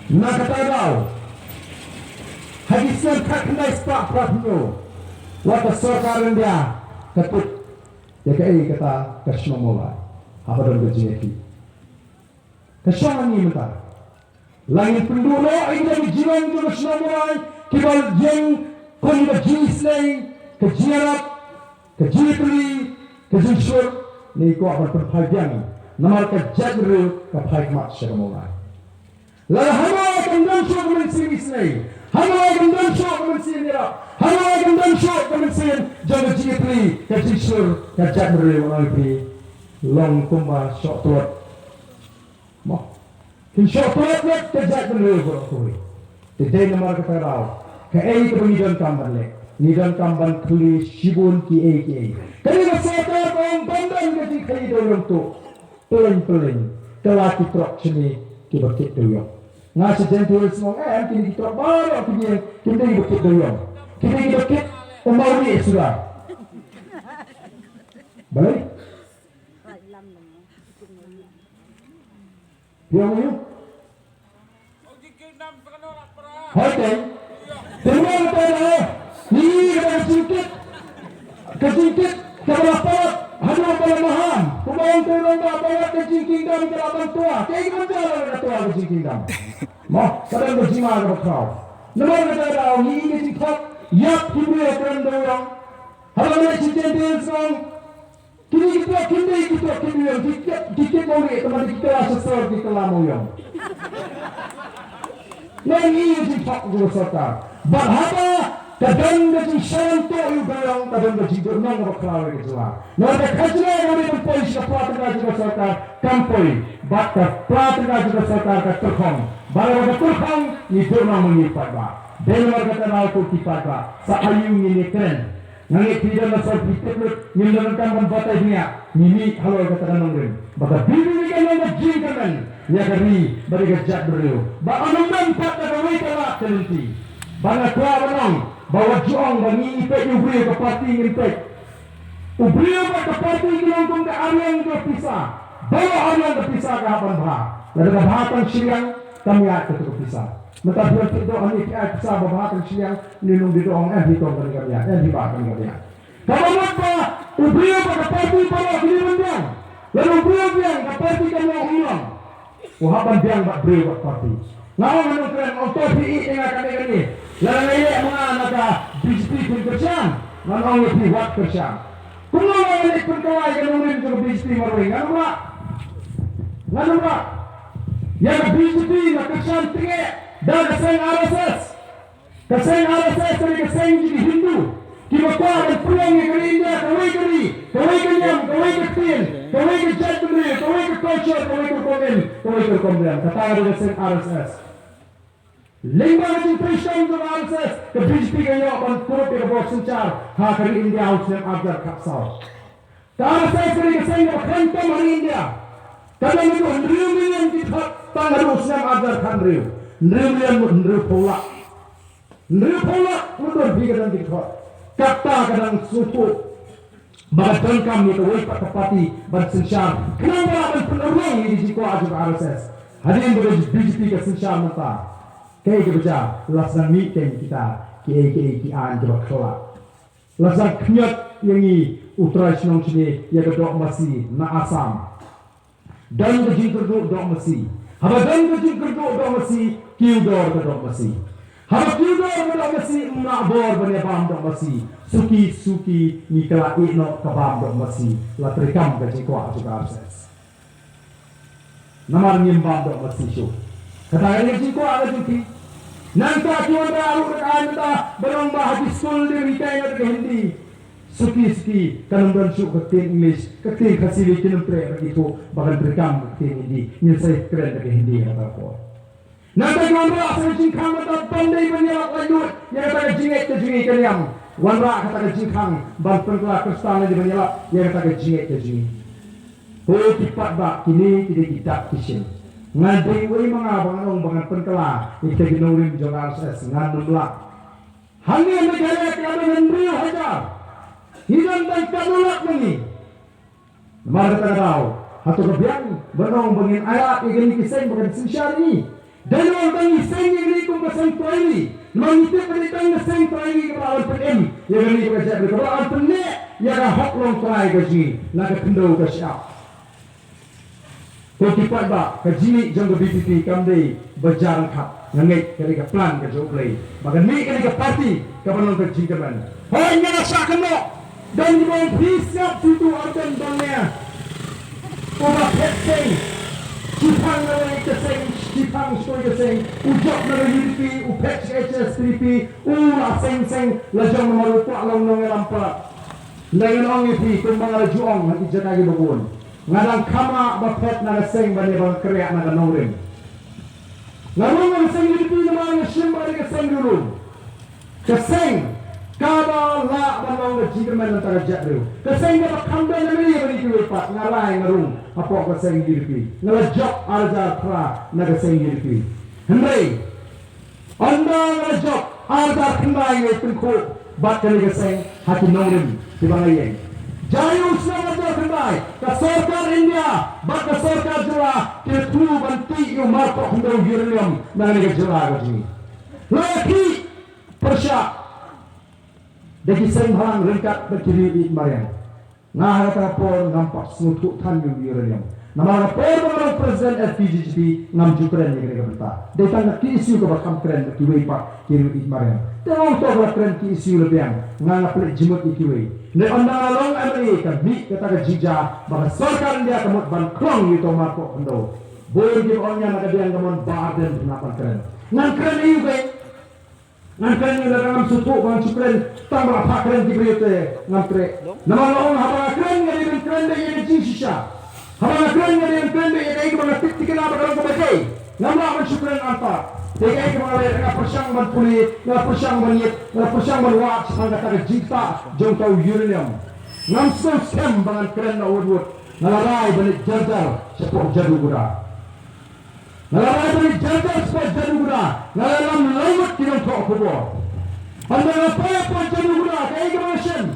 Na kata ka daw, ha ki snem khatkhyndai spah phra phew, wat ka sorkar India ka tip ïa kaei kata ka shnong Mawlai. Haba don ka jingïakhih, ka shong hangne mynta. La ngin pynduh noh ïa kita ki jinglong jong ka shnong Mawlai kiba ïeng kum ka jingisynei, ka jingïarap, ka jingïatylli, ka jingshur, ngi kwah ban pynphai biang, namar ka jaitbynriew ka phai khmat sha ka Mawlai. Lada ha Mawlai kam don shuh ka mynsiem isynei, ha Mawlai kam don shuh ka mynsiem ïarap, ha Mawlai kam don shuh ka mynsiem jong ka jingïatylli, ka jingshur, ka jaitbynriew, nga ong ïa phi, long kumba shoh tlot. Mo. Kin shoh tlot lut ka jaitbynriew baroh kawei. Te dei namar kata ka daw, kaei kaba ngi donkam ban leh? Ngi donkam ban khlieh shibun kiei kiei. Kane ka sorkar ka ong ban don ka jingkhaii dewïong tuh. Pylleng pylleng, kylla ki trok shane kiba kit dewïong. Nga sha Jaintia Hills nga ong, eh, em, kine ki trok baroh ki ïeng, kim dei kiba kit dewïong. Ki dei kiba kit u mawrieh suda. Balei? Phi ong aïu? Hooid keiñ. Te namar kata, ngi ïohi kata ka jingkit, ka jingkit kaba la palat haduh ba la maham. Kumba ong te u rangbah ba wat ka jingkingdom ka la ban twa. Kaei ka ban jia lada ka twa ka jingkingdom? Mo, ka don ka jingma kaba khraw. Namar kata, ngi ïohi ka jingthok ïap ki briew ha kren dewïong. Haba ngi leit sha Jaintia Hills nga ong, kine ki trok kim dei ki trok kit dewïong, ki kit, ki kit mawrieh, tangba ki kylla sha sor, ki kylla mawïong. Ngi ïohi ka jingthok jong ka sorkar. Bad haba ka don ka jingshalan tuh ïa u dewïong, ka don ka jingduhnong kaba khraw ïa ka jylla. Namar ka khajna kaba dei ban poi sha ka pla tyngka jong ka sorkar kam poi, bad ka pla tyngka jong ka sorkar ka tyrkhong. Bad haba ka tyrkhong, ngi duhnong ba ngi paidbah. Dei namar kata, ngi ruh ki paidbah, sa aïu ngin ïakren? Nga ngeit phi don la sor phi tip lut, ngim donkam ban batai bniah, ngi mih halor kata ka nongrim. Ba ka B B B kan long ka jingkyrmen ïa ka ri bad ïa ka jaitbynriew. Ba ym don pat da kawei ka lad ka lynti ba nga kwah ban ong ba wat ju ong ba ngi peit ïa u briew ka party, ngim peit. U briew bad ka party ki long kum ka ariang ka pisa. Baroh ariang ka pisa ka hap ban bha. Lada ka bha tang shiliang, kam ïaid kato ka pisa. Mynta phi wan peit doh hangne phi ai pisa ba bha tang shiliang, une u nongdie doh ong em phi tong kane ka biang, em phi bah kane ka biang. Kaba mut ba u briew bad ka party baroh ki dei ban biang. Lada u briew biang, ka party kam long, um long. U hap ban biang bad briew bad party. Nga ong ha nongkren, ong to phi ïeit ïa nga kane kane. Lada nga ïaleh ma nga na ka B J P phin kyrshan. Ngan ong ïa phi wat kyrshan. Kumno ngan leit pynkylla ïa ka nongrim jong ka B J P marwei? Ngan ym lah. Ngan ym lah. Ïa ka B J P nga kyrshan tyngeh da ka seng R S S. Ka seng R S S ka dei ka seng jong ki Hindu. Kiba kwah ban pynlong ïa ka ri India kawei ka ri, kawei ka niam, kawei ka ktien, kawei ka jaitbynriew, kawei ka culture, kawei ka rukom im, kawei ka rukom riam. Kata ka dei ka seng R S S. Lyngba ka jingtrei shitom jong ka R S S, ka B J P ka ïoh ban kurup ïa ka bor synshar ha ka ri India ha u snem arhajar khatsaw. Ka R S S ka dei ka seng kaba khlaiñ tam ha ri India. Ka don haduh hynriew million ki dkhot tang haduh u snem arhajar khathynriew. Hynriew million mut hynriewphew lak. Hynriewphew lak mut don phi ka don ki dkhot. Kata ka dang sngewthuh ba ka donkam ïa kawei pat ka party ban synshar khnang ba lah ban pynurlong ïa ki jingkwah jong ka R S S. Hadien ba ka B J P ka synshar mynta, kaei kaba jia? La sdang mih kein kita kiei kiei ki aiñ kiba khlaiñ. La sdang khñiot ïa ngi, u trai shnong shane, ïa ka doh masi na Assam. Don ka jingkyrduh doh masi. Haba don ka jingkyrduh doh masi, kiew dor ka doh masi. Haba kiew dor ka doh masi, ym lah bor ban ïa bam doh masi. Suki suki ngi kylla ïeh noh ka bam doh masi. La treikam ka jingkwah jong ka R S S. Namar ngim bam doh masi shuh. Kata ka dei ka jingkwah ka jong ki. Nangta ki wanrah ruh da ka aiñ mynta ban ong ba ha ki skul dei ban hikai noh da ka Hindi. Suki suki kan ym don shuh ka ktien English, ka ktien Khasi lei kin ym treh ba ki thuh ba kan treikam ka ktien Hindi. Ngin sa kren da ka Hindi ha kata ka por. Nangta ki wanrah sa ka jingkhang, nangta ban dei ban ïalap laitluid ïa kata ka jingngeit ka jong ngi, ka niam. Wanrah kata ka jingkhang ban pynkylla khristan lei ban ïalap ïa kata ka jingngeit ka jong ngi. Hooid, ki paidbah kine ki dei ki dak ki shin. Nga dei uei ma nga ba ngan ong ba ngan pynkylla ïa kita ki nongrim jong ka R S S, ngan ym lah. Hangne Meghalaya ki la don hynriew hajar. Ngi don tang katno lak ma ngi. Namar kata ka daw, hato ka biang ban ong ba ngin ailad ïa kine ki seng ba kan synshar ïa ngi? Dei namar ba ngi seng ïa kine kum ka seng trai ri. Namar ngi tip ba dei tang ka seng trai ri kaba lah ban pynim ïa kane ka jaitbynriew, kaba lah ban pynneh ïa ka hok longtrai ka jong ngi na ka khyndew ka shyiap. Ko ki paidbah, ka jingmih jong ka V P P kam dei ba jar ryngkat. Nga ngeit ka dei ka plan ka jong U Blei ba kan mih kane ka party kaba long ka jingkyrmen. Hooid, nga la shah kynnoh, don kiba ong phi sngap, phi tu Ardent don ne uba phet seng, shiphang na lait ka seng, shiphang shkor ka seng, u jop na ka U D P, u phet sha H S P D P, u la seng seng la jong namar u kwah long nongïalam palat. Ngan ong ïa phi kumba nga la ju ong ha ki jaka kiba bun, nga dang kham ah ba phet na ka seng ban ïa ba nga kyrhiah na ka nongrim. Nga rung na ka seng U D P namar nga shim ba ka dei ka seng riewlum. Ka seng kaba lah ban long ka jingkyrmen na ka jaitbynriew. Ka seng kaba kham don na mane ban ïa kiwei pat, nga rai nga rung hapoh ka seng U D P. Nga la jop ar hajar phra na ka seng U D P. Hynrei ynda nga la jop ar hajar khyndai, nga ïa tyngkhuh bad kane ka seng ha ki nongrim kiba nga ïeng. Jai u snem ar hajar khyndai, ka sorkar India bad ka sorkar jylla ki la thmu ban tih ïa u marpoh khyndew uranium na kane ka jylla ka jong ngi. La ïa khih pyrshah da ki seng bhalang ryngkat bad ki riew ïeit mariang. Nga ha kata ka por ngam pat sngewthuh than ïa u uranium. Namar ka por ba nga long president F P G G P ngam ju kren ïa kane ka bynta. Dei tang ka K S U kaba kham kren bad kiwei pat ki riew ïeit mariang. Te ong to ba la kren K S U la biang, nga nga pynleit jingmut ïa kiwei. Ne ynda nga long M L A ka mih kata ka jingjia ba ka sorkar India ka mut ban khlong ïa uto u marpoh khyndew. Bun kiba ong ïa nga ka diang ka mon ba Ardent na ban kren. Ngan kren ïa u kei. Ngan kren ïa u lada ngam sngewthuh ba ngan shu kren tang ba la phah kren ki briew te ngam treh. Namar la ong haba nga kren nga dei ban kren da ïa ka jingshisha. Haba nga kren nga dei ban kren da ïa kaei kaba nga tip thikna ba ka long kaba dei. Ngam lah ban shu kren antar. Te kaei kaba nga leh, nga pyrshang ban pule, nga pyrshang ban ïeit, nga pyrshang ban wad shaphang kata ka jingktah jong uta u uranium. Ngam sngewskhem ba ngan kren na wut wut. Nga la rai ban leit jar jar shapoh Jaduguda. Nga la rai ban leit jar jar shapoh Jaduguda, nga la ïalam lai ngut ki nongthoh khubor. Ynda nga poi hapoh Jaduguda, kaei kaba nga shem?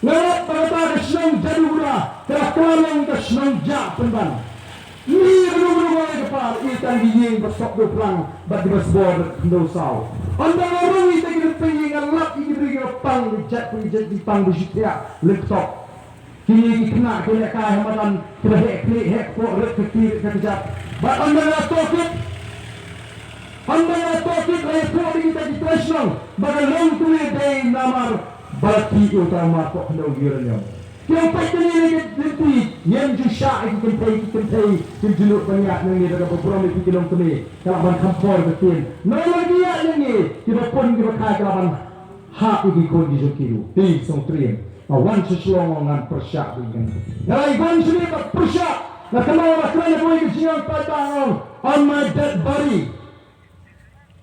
Nga ïoh ba kata ka shnong Jaduguda ka la kylla long ka shnong jah pynban. Mih kano kano ba leit ka par, i tang ki ïing ba sop dewphlang bad kiba sbor da khyndew saw. Ynda nga rung ïa kita ki lynti, nga lap ïa ki briew kiba pang, ki jait, ki jait, ki pang ba shu thiah lyngkot. Kine ki khynnah ki lehkai ha madan, kiba heh khlieh heh kpoh, rit ka kti rit ka kjat. Bad ynda nga la tohkit, ynda nga la tohkit, la ïathuh da kita ki trai shnong ba ka longkmie dei namar ba la tih ïa uta u marpoh khyndew uranium. Ki ong peit kane, kine ki lynti ngim ju shah ïa ki kynthei, ki kynthei kim ju nud ban ïaid nangne, da kaba burom ïa ki ki longkmie ka lah ban kham khor ka ktien. Namar lada ki ïaid nangne, kiba pun kiba khai ka lah ban hap ïa ki khun ki jong ki ruh. Te Sngewtriem, nga wan sha Shillong, ngan pyrshah bad ngan, nga la wan shane bad pyrshah. Nga kynmaw ba kren ha kawei ka jingïalang paidbah, nga ong, on my dead body.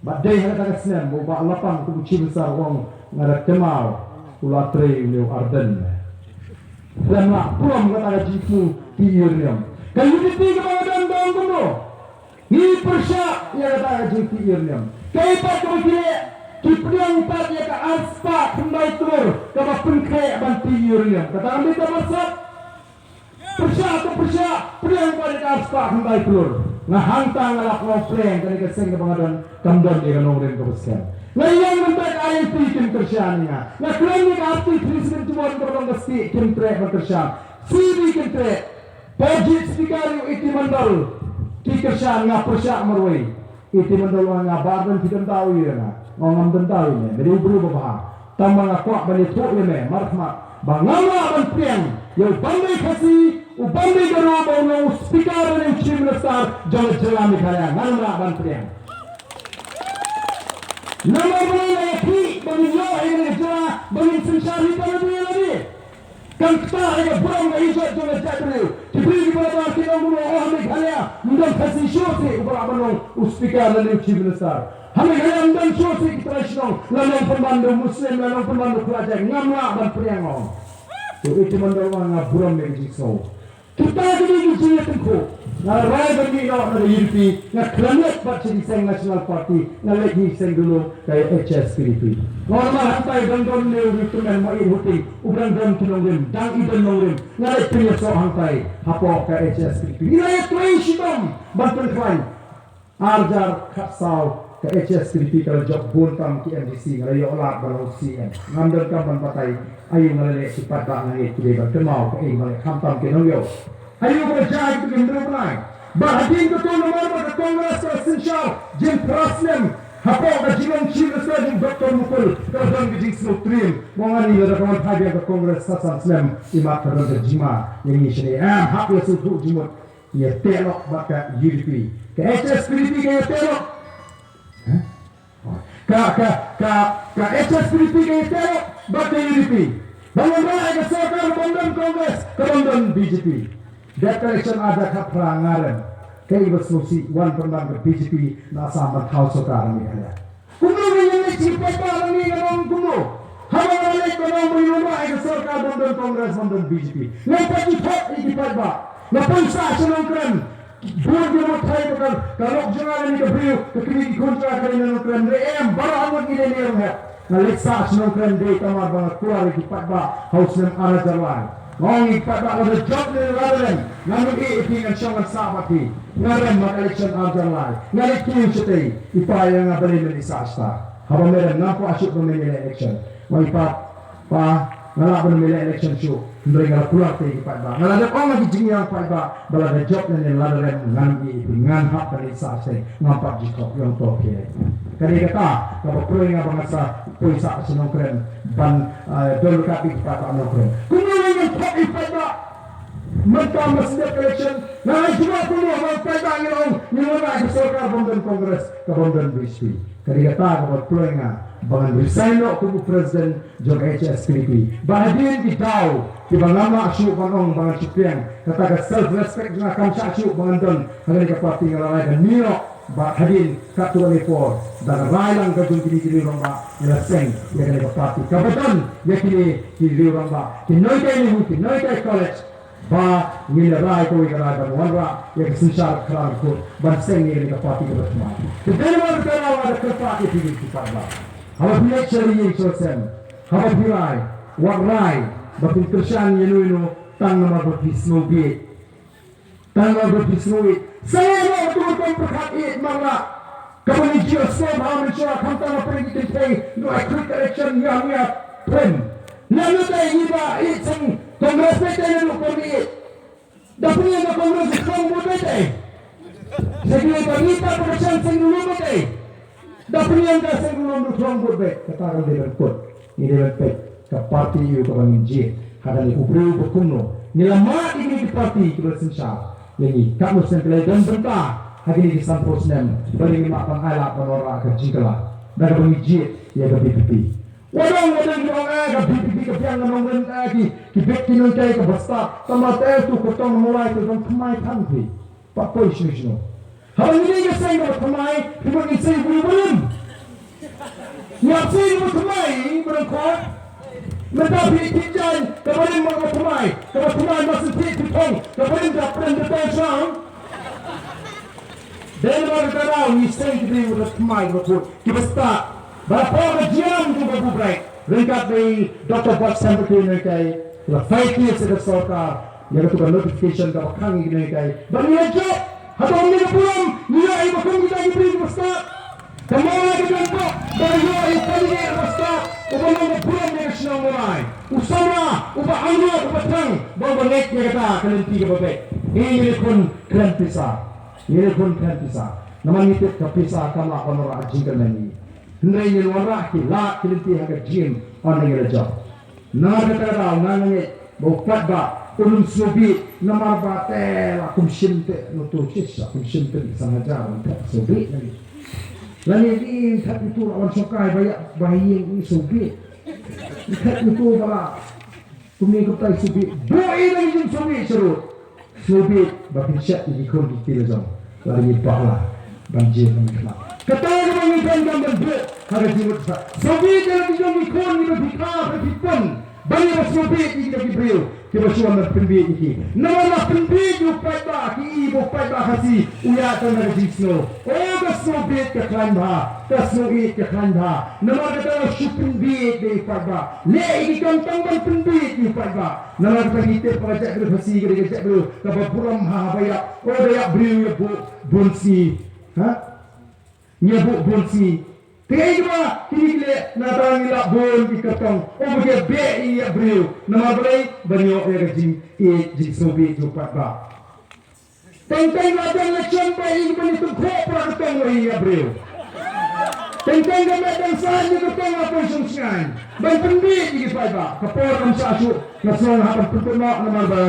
Bad dei ha kata ka snem ba u Bah Lapang, u Chief Minister, u ong, nga da kynmaw u la trei une u Ardent. Khlem lah burom kata ka jingthmu tih uranium. Ka unity kaba nga don, nga ong kumno? Ngi pyrshah ïa kata ka jingtih uranium. Kaei pat kaba ki leh? Ki pdiang pat ïa ka arspah khyndai klur kaba pynkhreh ban tih uranium. Kata kam dei kaba sot? Pyrshah to pyrshah, pdiang pat ïa ka arspah khyndai klur. Nga hangta nga lap, nga ong pyrshah, kane ka seng kaba nga don kam don ïa ka nongrim kaba skhem. Nga ïeng mynta ka I L P kim kyrshan ïa nga. Nga kren ïa ka Article three seventy one kaba long ka stieh, kim treh ban kyrshan. C B kim treh. Pyrjit Speaker ïa u A T Mandal, ki kyrshan, nga pyrshah marwei. A T Mandal u ong ïa nga, Bah Ardent, phi don daw ïa nga? Nga ong ngam don daw ïa me, me dei u briew ba bha. Tangba nga kwah ban ïathuh ïa me markhmat ba ngam lah ban pdiang ïa u ban dei Khasi, u ban dei Garo, ba u long u Speaker lane u Chief Minister jong ka jylla Meghalaya. Ngam lah ban pdiang. Namar balei? La ïa khih ba ngin ïoh ïa kane ka jylla, ba ngin synshar hi ka lade lade. Kan ktah ïa ka burom ka ijot jong ka jaitbynriew. Ki briew kiba la bar ki ong kumno, oh, ha Meghalaya ym don Khasi shuh shuh uba lah ban long u speaker lane u chief minister. Ha Meghalaya ym don shuh shuh ki trai shnong, la long pynban da u Muslim, la long pynban da u Khristan, ngam lah ban pdiang, ong. Te u Iti Mandal u ong, nga burom ïa ka jingsngew. Kita ki dei ki jingïatyngkhuh. Nga rai ban mih noh na ka U D P, nga khlem leit pat sha ki seng National Party, nga leit sha ki seng duh ka H S P D P. Nga ong namar hangtai dang don une u riewtymmen Maïed Hutei, u dang don ki nongrim, dang i don nongrim. Nga leit pynïasoh hangtai hapoh ka H S P D P. Ngi la ïatrei shitom ban pynkhlaiñ. Ar hajar khatsaw ka H S P D P ka la jop bun tam ki M D C, nga la ïoh lad ban long C M. Ngam donkam ban batai aïu nga la leh, ki paidbah nga ngeit ki dei ban kynmaw kaei nga leh, khamtam ki nongïaw. Aïu ba la jia ïa ki hynriew bnai. Bad hadien kata namar ba ka Congress ka la synshar jingphra snem, hapoh ka jinglong Chief Minister jong u Doctor Mukul ka la don ka jingsngewtriem. Mo ngan ïa lada ka wan phai biang ka Congress sa san snem, imat ka don ka jingma ïa ngi shane. Em, hap ïa sngewthuh jingmut. Ïa teh lok bad ka U D P. Ka H S P D P ka ïa teh lok. Hah? Ka, ka, ka, ka H S P D P ka ïa teh lok bad ka U D P. Ban wanrah ïa ka sorkar bym don Congress, ka bym don B J P. Dep ka election ar hajar khatphra nga rem. Kaei ba sngewsih, wan pynban ka B J P na Assam ban thaw sorkar ha Meghalaya. Kumno ngin ïaleit sha ki paidbah lane ngan ong kumno? Haba nga leit ban ong ba ngin wanrah ïa ka sorkar bym don Congress, bym don B J P. Ngan pat ju thok ïa ki paidbah. Nga poi sah sha Nongkrem. Bun ki mut thai ba ka, ka lok jong nga lane ka briew ka kmie ki khun jong nga ka dei na Nongkrem. Re em, baroh arngut ngi dei ne em hep. Nga leit sah sha Nongkrem dei tang namar ba nga kular ïa ki paidbah ha u snem ar hajar lai. Nga ong ïa ki paidbah, lada jop ne lada rem, ngan ym ïeh ïa phi, ngan shong ngan sah bad phi. Nga rem ha ka election ar hajar lai. Nga leit kiew shatei. I pa ïa nga, balei men ïa sah shata? Haba me rem ngam kwah shuh ba men ïaleh election. Nga ong, i pa, pa, nga lah ban ym ïaleh election shuh. Hynrei nga la kular te ïa ki paidbah. Nga la dep ong ha ki jingïalang paidbah ba lada jop ne lada rem ngan ïeh ïa phi, ngan hap ban ïeh sah shatei. Ngam pat ju thok, ïoh to phi. Ka dei kata kaba pynlong ïa nga ba nga sa poi sah sha Nongkrem ban, eh, don ryngkat bad ki paidbah Nongkrem. Kumno ngan thok ïa ki paidbah? Mynta mynstep election nga ai jubab kumno ba paidbah ngi ong ngin wanrah ka sorkar bym don Congress, ka bym don B J P. Ka dei kata kaba pynlong ïa nga ba ngan resign noh kum u president jong ka H S P D P. Ba hadien ki daw kiba ngam lah shuh ban ong ba ngan shu pdiang, kata ka self respect jong nga kam shah shuh ba ngan don ha kane ka party, nga la rai ban mih noh. Ba hadien katto katne por da ka rai lang ka jong kine ki riew rangbah, ngi la seng ïa kane ka party kaba don ïa kine ki riew rangbah, ki Noitei Nehu, ki Noitei College, ba ngin ïa rai kawei ka rai ban wanrah ïa ka synshar khadar kut ban seng ïa kane ka party kaba thymmai. Te dei namar kata nga da kyrpad ïa phi ki paidbah, haba phi leit sha ri ïing sha sem, haba phi rai, wat rai ba phin kyrshan ïano ïano tang namar ba phi sngewbit. Tang namar ba phi sngewbit. Sa ïa noh tu ka pyrkhat ïeit marla. Kaba ngi ju ïohsngew ba ha mynshuwa khamtam ha pyrthei ki kynthei, no, ai khuid ka election ïa ïa prim. Lano te ngi ba ïeit seng Congress, te te lano pyrthei ïeit. Da pyrthei ka Congress ka seng vote te. Sa ki ba ngi ta ba ka seng seng vote te. Da pyrthei ka seng vote, vote te. Kata ka dei ban kut. Ngi dei ban peit ka party ïa kaba ngin jied. Haduh u briew ba kumno. Ngi la mad ïa kine ki party kiba synshar ïa ngi. Katno snem ki la don bynta ha kine ki sanphew snem. Balei ngim lah ban ailad ban wanrah ka jingkylla da kaba ngi jied ïa ka V P P. Wat ong, wat ong ki ong, eh, ka V P P ka biang, ka nongrim, eh, ki, ki bit ki nongkei, kaba stad. Tangba te tu ka tong Mawlai te dang thymmai than phi. Pat poi shano shano. Haba ngi dei ka seng kaba thymmai, phi mut ngin sei u briew barim. Ngi hap sei kaba thymmai, ba dang khot. Mynta phi thied jaiñ, kaba rim bad kaba thymmai, kaba thymmai ma sngewthuh phi phong, kaba rim da pren da tong shnong. Dei namar kata daw ngi seng ki briew ba thymmai ba khot, kiba stad. Ba la poi ka jingïalam jong u Babu Bright ryngkat bad i Doctor Batshemprakash Nongïatai, la file case ïa ka sorkar ïa katu ka notification kaba khang ïa ki nongïatai. Ba ngi la jop hato ngi la burom, ngi ïoh ïa ba kum kita ki briew kiba stad. Ka Mawlai ka jong pop ba ïoh ïa u candidate uba stad, uba long ba burom ïa ka shnong Mawlai. U samla, uba angnud, uba thrang, ba uba ngeit ïa kata ka lynti kaba beit. Ngi, ngi la khun kren pisa. Ngi la khun kren pisa. Namar ngi tip ka pisa kam lah ban wanrah jingkyrmen ïa ngi. Hynrei ngin wanrah ki lad ki lynti ha ka jingim ynda ngi la jop. Namar kata ka daw nga ngeit ba u paidbah un ym sngewbit namar ba te la kum shim te, no to shisha kum shim te san hajar, un thep sngewbit lane. Lane un thep uto la wan shongkai ba ïa ba ïing, un sngewbit. Un thep uto ba la Kumne kumta sngewbha. Buh ïa ka jingsngewbha sharud. Sngewbha ba phin shet ïa ki khun ki kti la jong. Lada ngi bakla ban jia ban khlad. Kata ka ba ngi ban ban ban buh ha ka jingmut sa. Sngewbha ïa la ki jong ki khun kiba phi kha ba phi pun. Ban ïa ba sngewbha ïa kita ki briew kiba shu wan ban pynbieit ïa ki. Namar ba pynbieit ïa u paidbah ki i ba u paidbah Khasi u ïa tang da ka jingsngew. O ka sngewbha ka khlaiñ bha, ka sngewbha ka khlaiñ bha. Namar kata la shu pynbieit ïa u paidbah. Leh ïa ki kam tang ban pynbieit ïa u paidbah. Namar kata ngi tip ba ka jaitbynriew Khasi ka dei ka jaitbynriew kaba burom ha ba ïap. O da ïap briew ïa buh bun sngi. Ha? Ngi ïa buh bun sngi. Te kaei kaba kine ki leh nangta ngi lap bun ki kyrtong. O ba ki beh ïa briew. Namar balei ban ïoh ïa ka jingïeit jingsngewbha jong u paidbah. Teng teng la don election ba ïa ki ban ïa tyngkhuh para kyrtong ïa briew. Teng teng ka met dang sah ïa kyrtong la poi shong shngaiñ. Ban pynbieit ïa ki paidbah. Ka por kam shah shuh. Nga sngew nga hap ban pynkut noh namar ba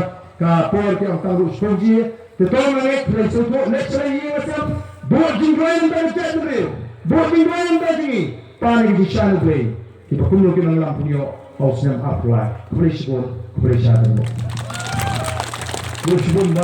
ka por ki ong tang ruh shiphew ji. Te to nga ngeit phi la sngewthuh leit sha la ïing la sem. Bud jingduwai na bynta ka jaitbynriew. Bud jingduwai na bynta jong ngi. Pan ïa ki jingshai na U Blei. Kiba kumno ki nongïalam pynïoh ha u snem arphew lai. Khublei shibun, khublei shibun. Khublei shibun.